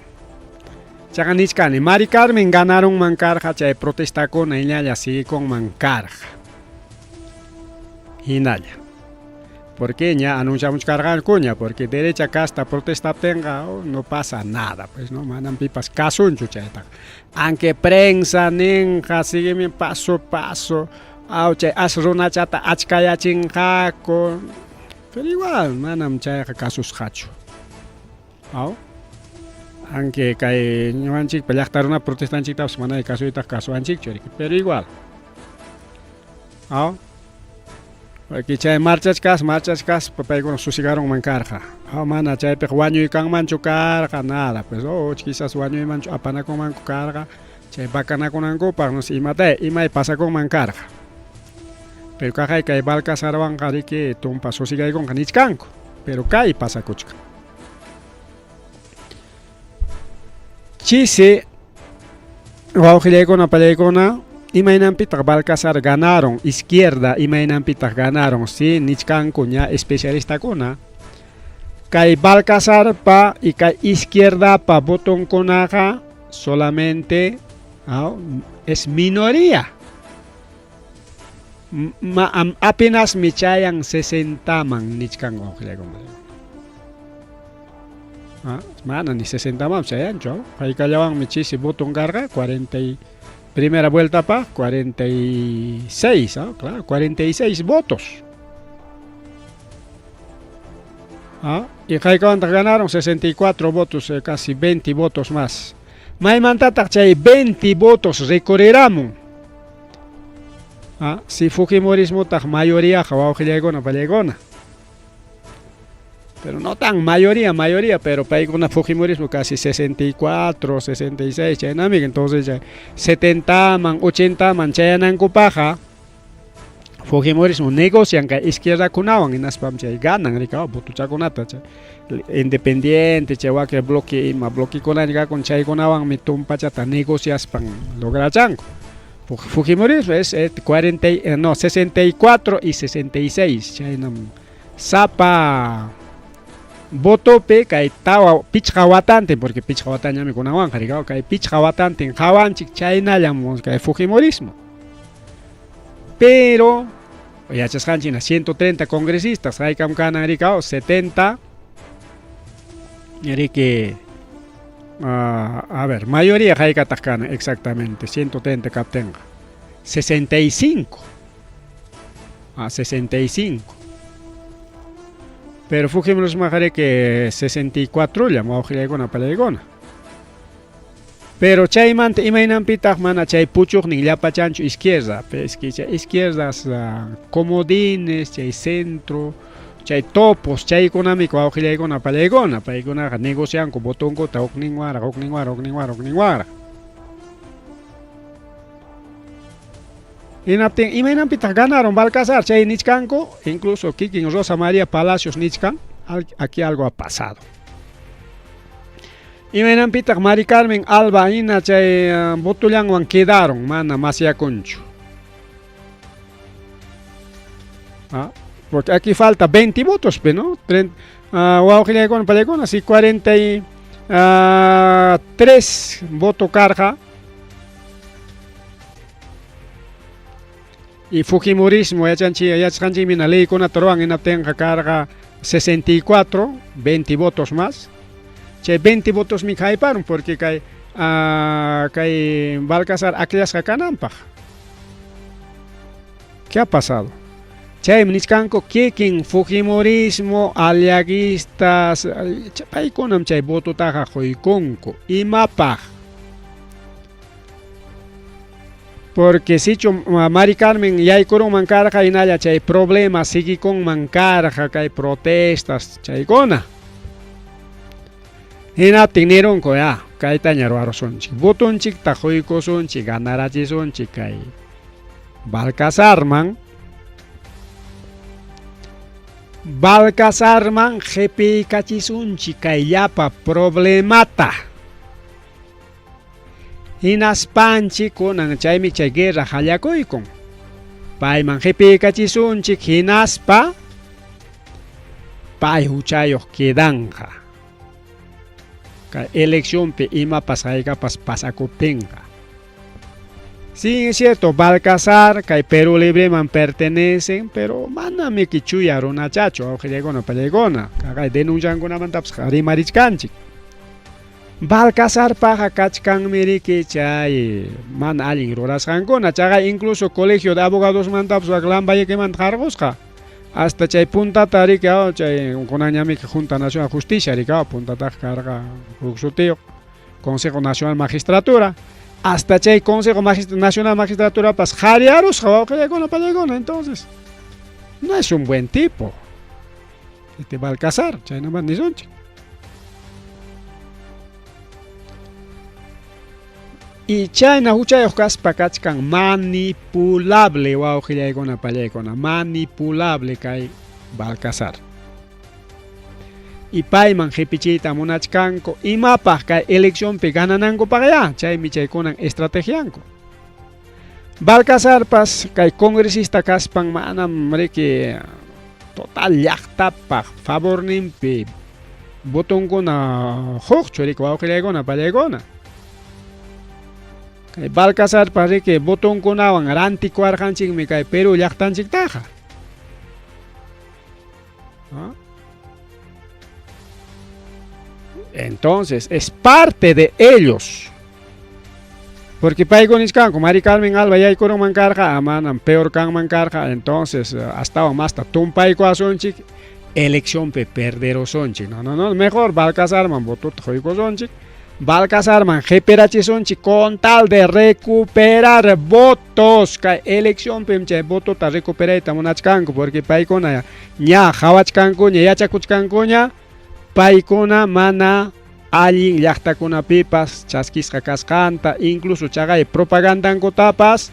S2: Chaqa nichkani, Mari Carmen ganarunman karqa chay protestakuna hinalla siguikunman karqa. Hinalla. Porque ña anunciamuchkarqankuña, porque derecha casta protestaptinqa oh, no pasa nada, pues no manam pipas kasunchu chaytaqa. Aunque prensa ninqa sígueme paso paso, aw chay as runachata achkayachinqaku, pero igual manam chayqa kasusqachu. Aw. Aunque kay ñuqanchikpa llaqta runa protestanchiktapas mana kasuytaqa kasuwanchikchu, pero igual. Aw. Porque chay marchachkas, marchachkaspa paykuna susigarunman karqa. Aw, mana chaypiqa wañuykanmanchu karqa, nada. Pues oh, quizás wañuymanchu apanakunmanku karqa, chay vakanakunankupaq, no sé, imata, imay pasakunman karqa. Pero kaqay kay Balcazarwanqa riki tumpa susigaykunqa nichkanku, pero kay pasakuchkan. Chisi wawqillaykuna pallaykuna imaynanpitaq Balcazar ganaron izquierda imaynanpitaq ganaron si nichkanku ña especialistakuna kay Balcazarpa y kay izquierdapa votonkunaqa solamente es minoría ma, apenas mi chayan 60 man nichkan wawqillaykuna. Ah, mana ni 60 man chayanchu. Haykallawanmi chisi voton karqa 40 y, primera vuelta pa 46, ah, claro, 46 votos. Ah, y haykawantaq ganaron 64 votos, casi 20 votos más. Maymantataq chay 20 votos rikuriramun. Ah, si Fujimorismotaq mayoríaqa wawqillaykuna pallaykuna. Pero no tan mayoría, mayoría, pero paykuna Fujimorismo casi 64, 66 chaynami, entonces chay 70 man, 80 man chayanankupaqqa Fujimorismo negocian kay izquierdakunawan hinaspam chay ganan rikaw votochakunata chay independiente chay wakin bloque ima bloquekunaña kakun chaykunawanmi tumpachata negociaspan lograchanku. Fujimorismo es 40, no, 64 y 66 chaynam sapa votopi kay tawa pichqa watantin porque pichqa watañami kunanwanqa rikaw kay pichqa watantin qawanchik chaynallam kay Fujimorismo. Pero yachasqanchik hina 130 congresistas haykam kanan rikaw 70 riki a ver mayoría haykataq kanan exactamente 130 kaptinqa 65 a 65 pero Fujimorismoqa riki 64 llam wawqillaykuna pallaykuna. Pero chaymanta imaynanpitaq mana chay puchuqnin llapachanchu izquierda, es que chay izquierdas comodines, chay centro, chay topos, chaykunami wawqillaykuna pallaykuna, paykunaqa negocianku votonkuta hukninwanraq, hukninwanraq, hukninwanraq, hukninwanraq. Hinaptin imaynanpitaq ganaron Balcazar chay nichkanku, incluso kikin Rosa María Palacios nichkan, aquí algo ha pasado. Imaynanpitaq Mari Carmen Alba hina chay votollanwan quedaron, mana masyakunchu. Ah, porque aquí falta 20 votos, pe, ¿no? Wawqillaykuna pallaykuna, si 43 voto karqa y Fujimorismo yachanchik yachasqanchikmi hina leykunata ruwan hinaptinqa karqa 64, 20 votos más. Chay 20 votosmi hayparun porque kay kay Balcazar akllasqa kananpaq. ¿Qué ha pasado? Chaymi nichkanku kikin Fujimorismo, aliaguistas, paykunam chay vototaqa quykunku. Imapaq? Porque sichu Mari Carmen yaykurunman karqa hinalla chay problema siguikunman karqa kay protestas chaykuna. Hinaptin nirunku ya kaytaña ruwarusunchik, votonchikta quykusunchik, ganarachisunchik kay Balcazarman. Balcazarman qipiykachisunchik kay llapa problemata. Hinaspanchik kunan chaymi chay guerra hallakuykun. Payman qipiykachisunchik hinaspa pay huchayuq quedanqa. Kay eleccionpi imapas haykapas pasakuptinqa. Sí, es cierto, Balcazar, kay Perú Libreman pertenecen, pero manami chuya runachachu, awqillaykuna pallaykuna, kaqay denunciankunamantapas rimarichkanchik. Balcazarpaqa kachkanmi riki chay mana allin rurasqankuna, chaqay incluso colegio de abogadosmantapas wak Lambayequemanta qarqusqa. Hasta chay puntata riki chay kunanñamiki Junta Nacional de Justicia riki puntataqa karqa huk sutiyuq Consejo Nacional Magistratura. Hasta chay Consejo Nacional Magistraturapas qhariyarusqa wawqillaykuna pallaykuna, entonces no es un buen tipo este Balcazar, chaynaman nisunchik. Y chayna huchayuq kaspa kachkan manipulable wawqillaykuna pallaykuna, manipulable kay Balcazar. Y payman qipichiyta munachkanku imapaq kay eleccionpi gananankupaqya, chaymi chaykunan estrategianku. Balcazarpas kay congresista kaspan manam riki total llaqtapaq favorninpi votonkuna hukchu riki wawqillaykuna pallaykuna. Kay Balcazarpas riki votonkunawan rantikuwarqanchikmi kay Perú llaqtanchiktaqa. ¿Ah? Entonces, es parte de ellos. Porque paykuna nichkanku, Mari Carmen Alba yaykurunman karqa, manam peor kanman karqa, entonces astawan masta tumpaykuwasunchik, eleccionpi perderusunchik. No, no, no, mejor Balcazarman votota quykusunchik. Balcazarman qipirachisunchik con tal de recuperar votos. Kay eleccionpim chay votota recuperayta munachkanku porque paykuna ña qawachkankuña, yachakuchkankuña, paykuna mana allin llaqtakunapipas chaskisqa kasqanta, incluso chaqay propagandankutapas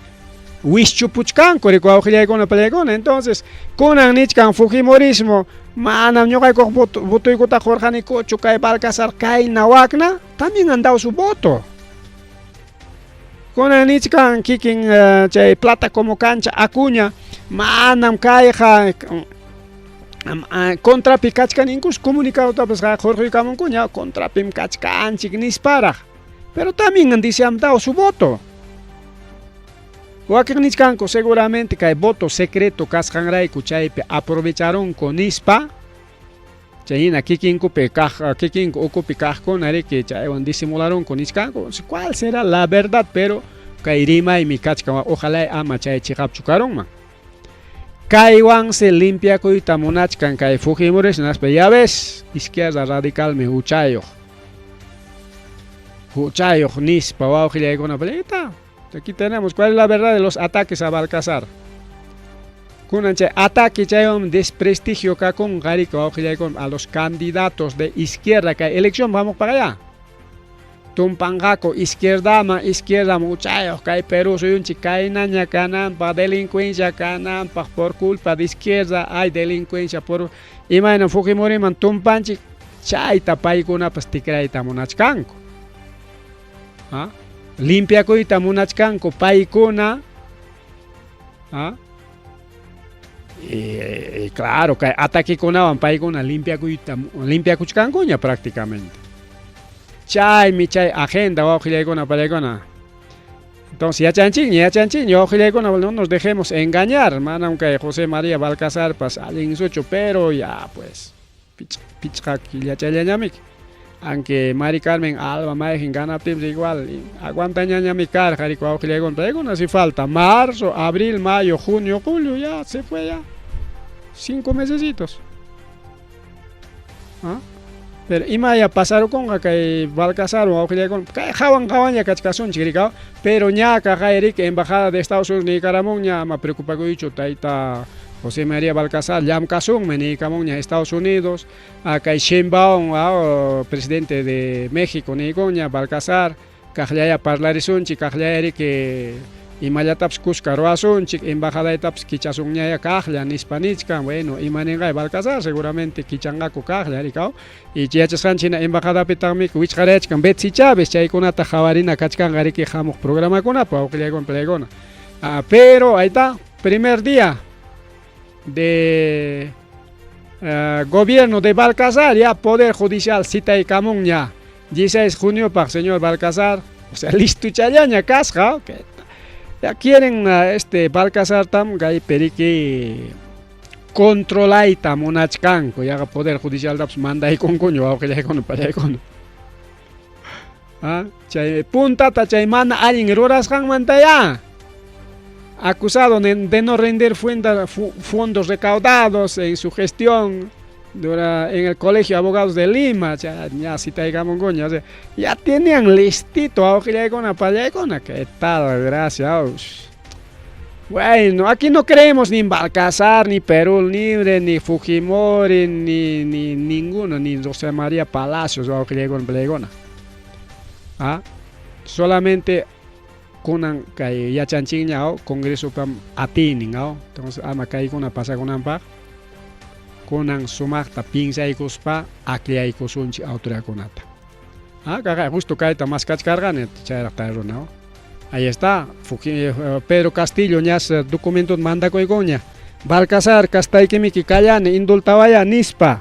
S2: wischupuchkanku riku wawqillaykuna pallaykuna. Entonces, kunan nichkan Fujimorismo, manam ñuqaykuq votoykutaqa qurqanikuchu kay Balcazar kayna wakna, también han dado su voto. Kunan nichkan kikin chay plata como cancha Acuña, manam kayqa contrapi kachkan incluso comunicadotapas qurquykamunkuña contrapim kachkanchik nisparaq. Pero también dice han dado su voto. Wakin nichkanku seguramente kay voto secreto kasqanrayku chaypi aprovecharunku nispa, chayhina kikinkupi kaq kikinku ukupi kaqkuna riki chaywan disimularunku nichkanku. ¿Cuál será la verdad? Pero kay rimaymi kachkan, ojalá ama chay chiqapchu karunman. Kaywansi limpiakuyta munachkan kay Fujimori hinaspa ya ves, izquierda radicalmi huchayuq. Huchayuq nispa wawqillaykuna pallayta. Aquí tenemos cuál es la verdad de los ataques a Balcazar. Kunan chay ataque chaywan desprestigio kakunqa riki wawqillaykuna a los candidatos de izquierda kay elección vamos para allá. Tumpanqaku izquierdaman, izquierdaman huchayuq kay Perú suyunchik kaynaña kananpaq, delincuencia kananpaq por culpa de izquierda hay delincuencia por imayna Fujimoriman tumpanchik chayta paykunapas tikrayta munachkanku. ¿Ah? Limpiakuyta munachkanku paykuna. ¿Ah? Y claro, kay ataquekunawan paykuna limpiakuyta limpiakuchkankuña prácticamente. Chaymi chay agenda wawqillaykuna pallaykuna. Entonces yachanchikña, yachanchikña wawqillaykuna, no nos dejemos engañar. Manam kay José María Balcazarpas allin suchu, pero ya pues pichqa killachallañamiki. Aunque Mari Carmen Alba mayqin ganaptinpas igual aguantañañami karqa riku wawqillaykuna, paykuna si falta marzo, abril, mayo, junio, julio, ya se fue ya. 5 mesecitos. ¿Ah? Pero imaya pasarukunqa kay Balcazar wawqillaykuna, kay hawan hawanlla kachkasunchik rikaw, pero ña kaqay riki embajada de Estados Unidos niykaramunña ama preocupakuychu tayta José María Balcazar llamkasunmi niykamunña Estados Unidos, kay Sheinbaum presidente de México niykunña Balcazar kaqllaya parlarisunchik, kaqllaya riki imallatapas kuska ruwasunchik, embajadaytapas kichasunñaya kaqlla nispa nichkan. Bueno, ima ninqay Balcazar seguramente kichanqaku kaqlla rikaw. Y yachasqanchik hina embajadapitaqmi wichqarayachkan Betsy Chávez, chaykunata qhawarina kachkanqa riki hamuq programakunapa wawqillaykuna pallaykuna. Pero ahí está, primer día de gobierno de Balcazar, ya Poder Judicial citaykamunña 16 de juniopaq señor Balcazar, o sea, listo challaña kasqa, okay. Ya quieren este Balcazar tam kay periki controlayta munachkanku, yaqa Poder Judicial tapas mandaykunkuña wawqillaykuna pallaykuna. Chay puntata chay mana allin rurasqanmanta ya acusado de no render fondos recaudados en su gestión en el Colegio de Abogados de Lima, ya, ya citaykamunkuña, o sea, ya tenían listito wawqillaykuna pallaykuna, qué tal, gracias. Bueno, aquí no creemos ni en Balcazar, ni Perú Libre, ni Fujimori, ni ninguno, ni José María Palacios, wawqillaykuna pallaykuna. ¿Ah? Solamente kunan kay yachanchikña Congreso pam atinin, entonces ama kaykuna pasakunanpaq kunan sumaqta pinsaykuspa aklaykusunchik autoridadkunata. Kaqay justo kayta maskachkarqani chayraq tayruna. Ahí está, Pedro Castillo ñas documento mandakuykuña. Balcazar kastaykimiki kallani indultawaya nispa.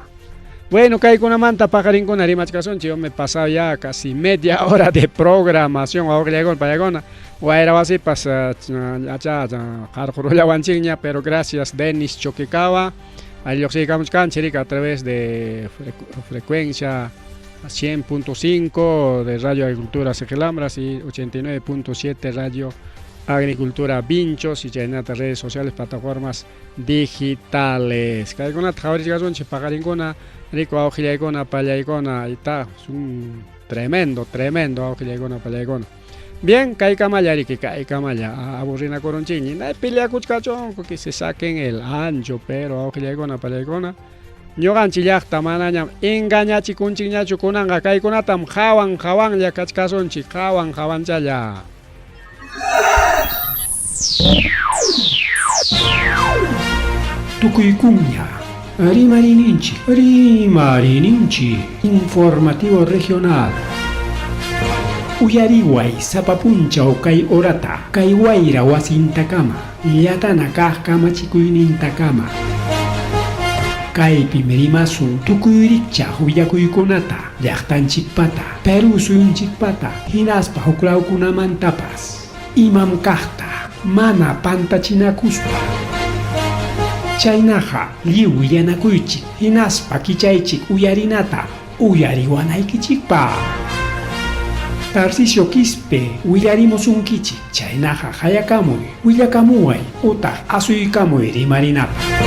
S2: Bueno, kaykunamanta paqarinkuna rimachkasunchik, yo me he pasado ya casi media hora de programación wawqillaykuna pallaykuna. Wayra wasipas acha qarqurullawanchikña, pero gracias Denis Choquecaba. Ahí lluqsiykamuchkanchik rika a través de frecuencia 100.5 de Radio Agricultura Cejelambras y 89.7 Radio Agricultura Vinchos y chaynata redes sociales, plataformas digitales. Kaykunata qhawarichkasunchik paqarinkuna, riku wawqillaykuna, pallaykuna, ahí está, es un Tremendo, tremendo, wawqillaykuna pallaykuna. Bien, kaykamalla riki, kaykamalla aburrinakurunchikña. Nay peleakuchkachunku que se saquen el ancho, pero wawqillaykuna pallaykuna. Ñuqanchik llaqta manañam engañachikunchikñachu kunanqa kaykunatam hawan hawanlla kachkasunchik, hawan hawanchalla.
S1: Tukuykunña Rimarininchik, Rimarininchik, Informativo Regional. Uyariway sapa punchaw kay horata, kay wayra wasintakama, llatana kaq kamachikuynintakama. Kaypim rimasun tukuy rikchaq willakuykunata, llaqtanchikpata, Perú suyunchikpata, hinaspa huklawkunamantapas. Imam kaqta, mana pantachinakuspa. Chaynaqa lliw willanakuychik, hinaspa kichaychik uyarinata, uyariwanaykichikpaq. Tarcisio Quispe willarimusunkichik, chaynaqa qayakamuy, willakamuway utaq asuykamuy rimarinapaq.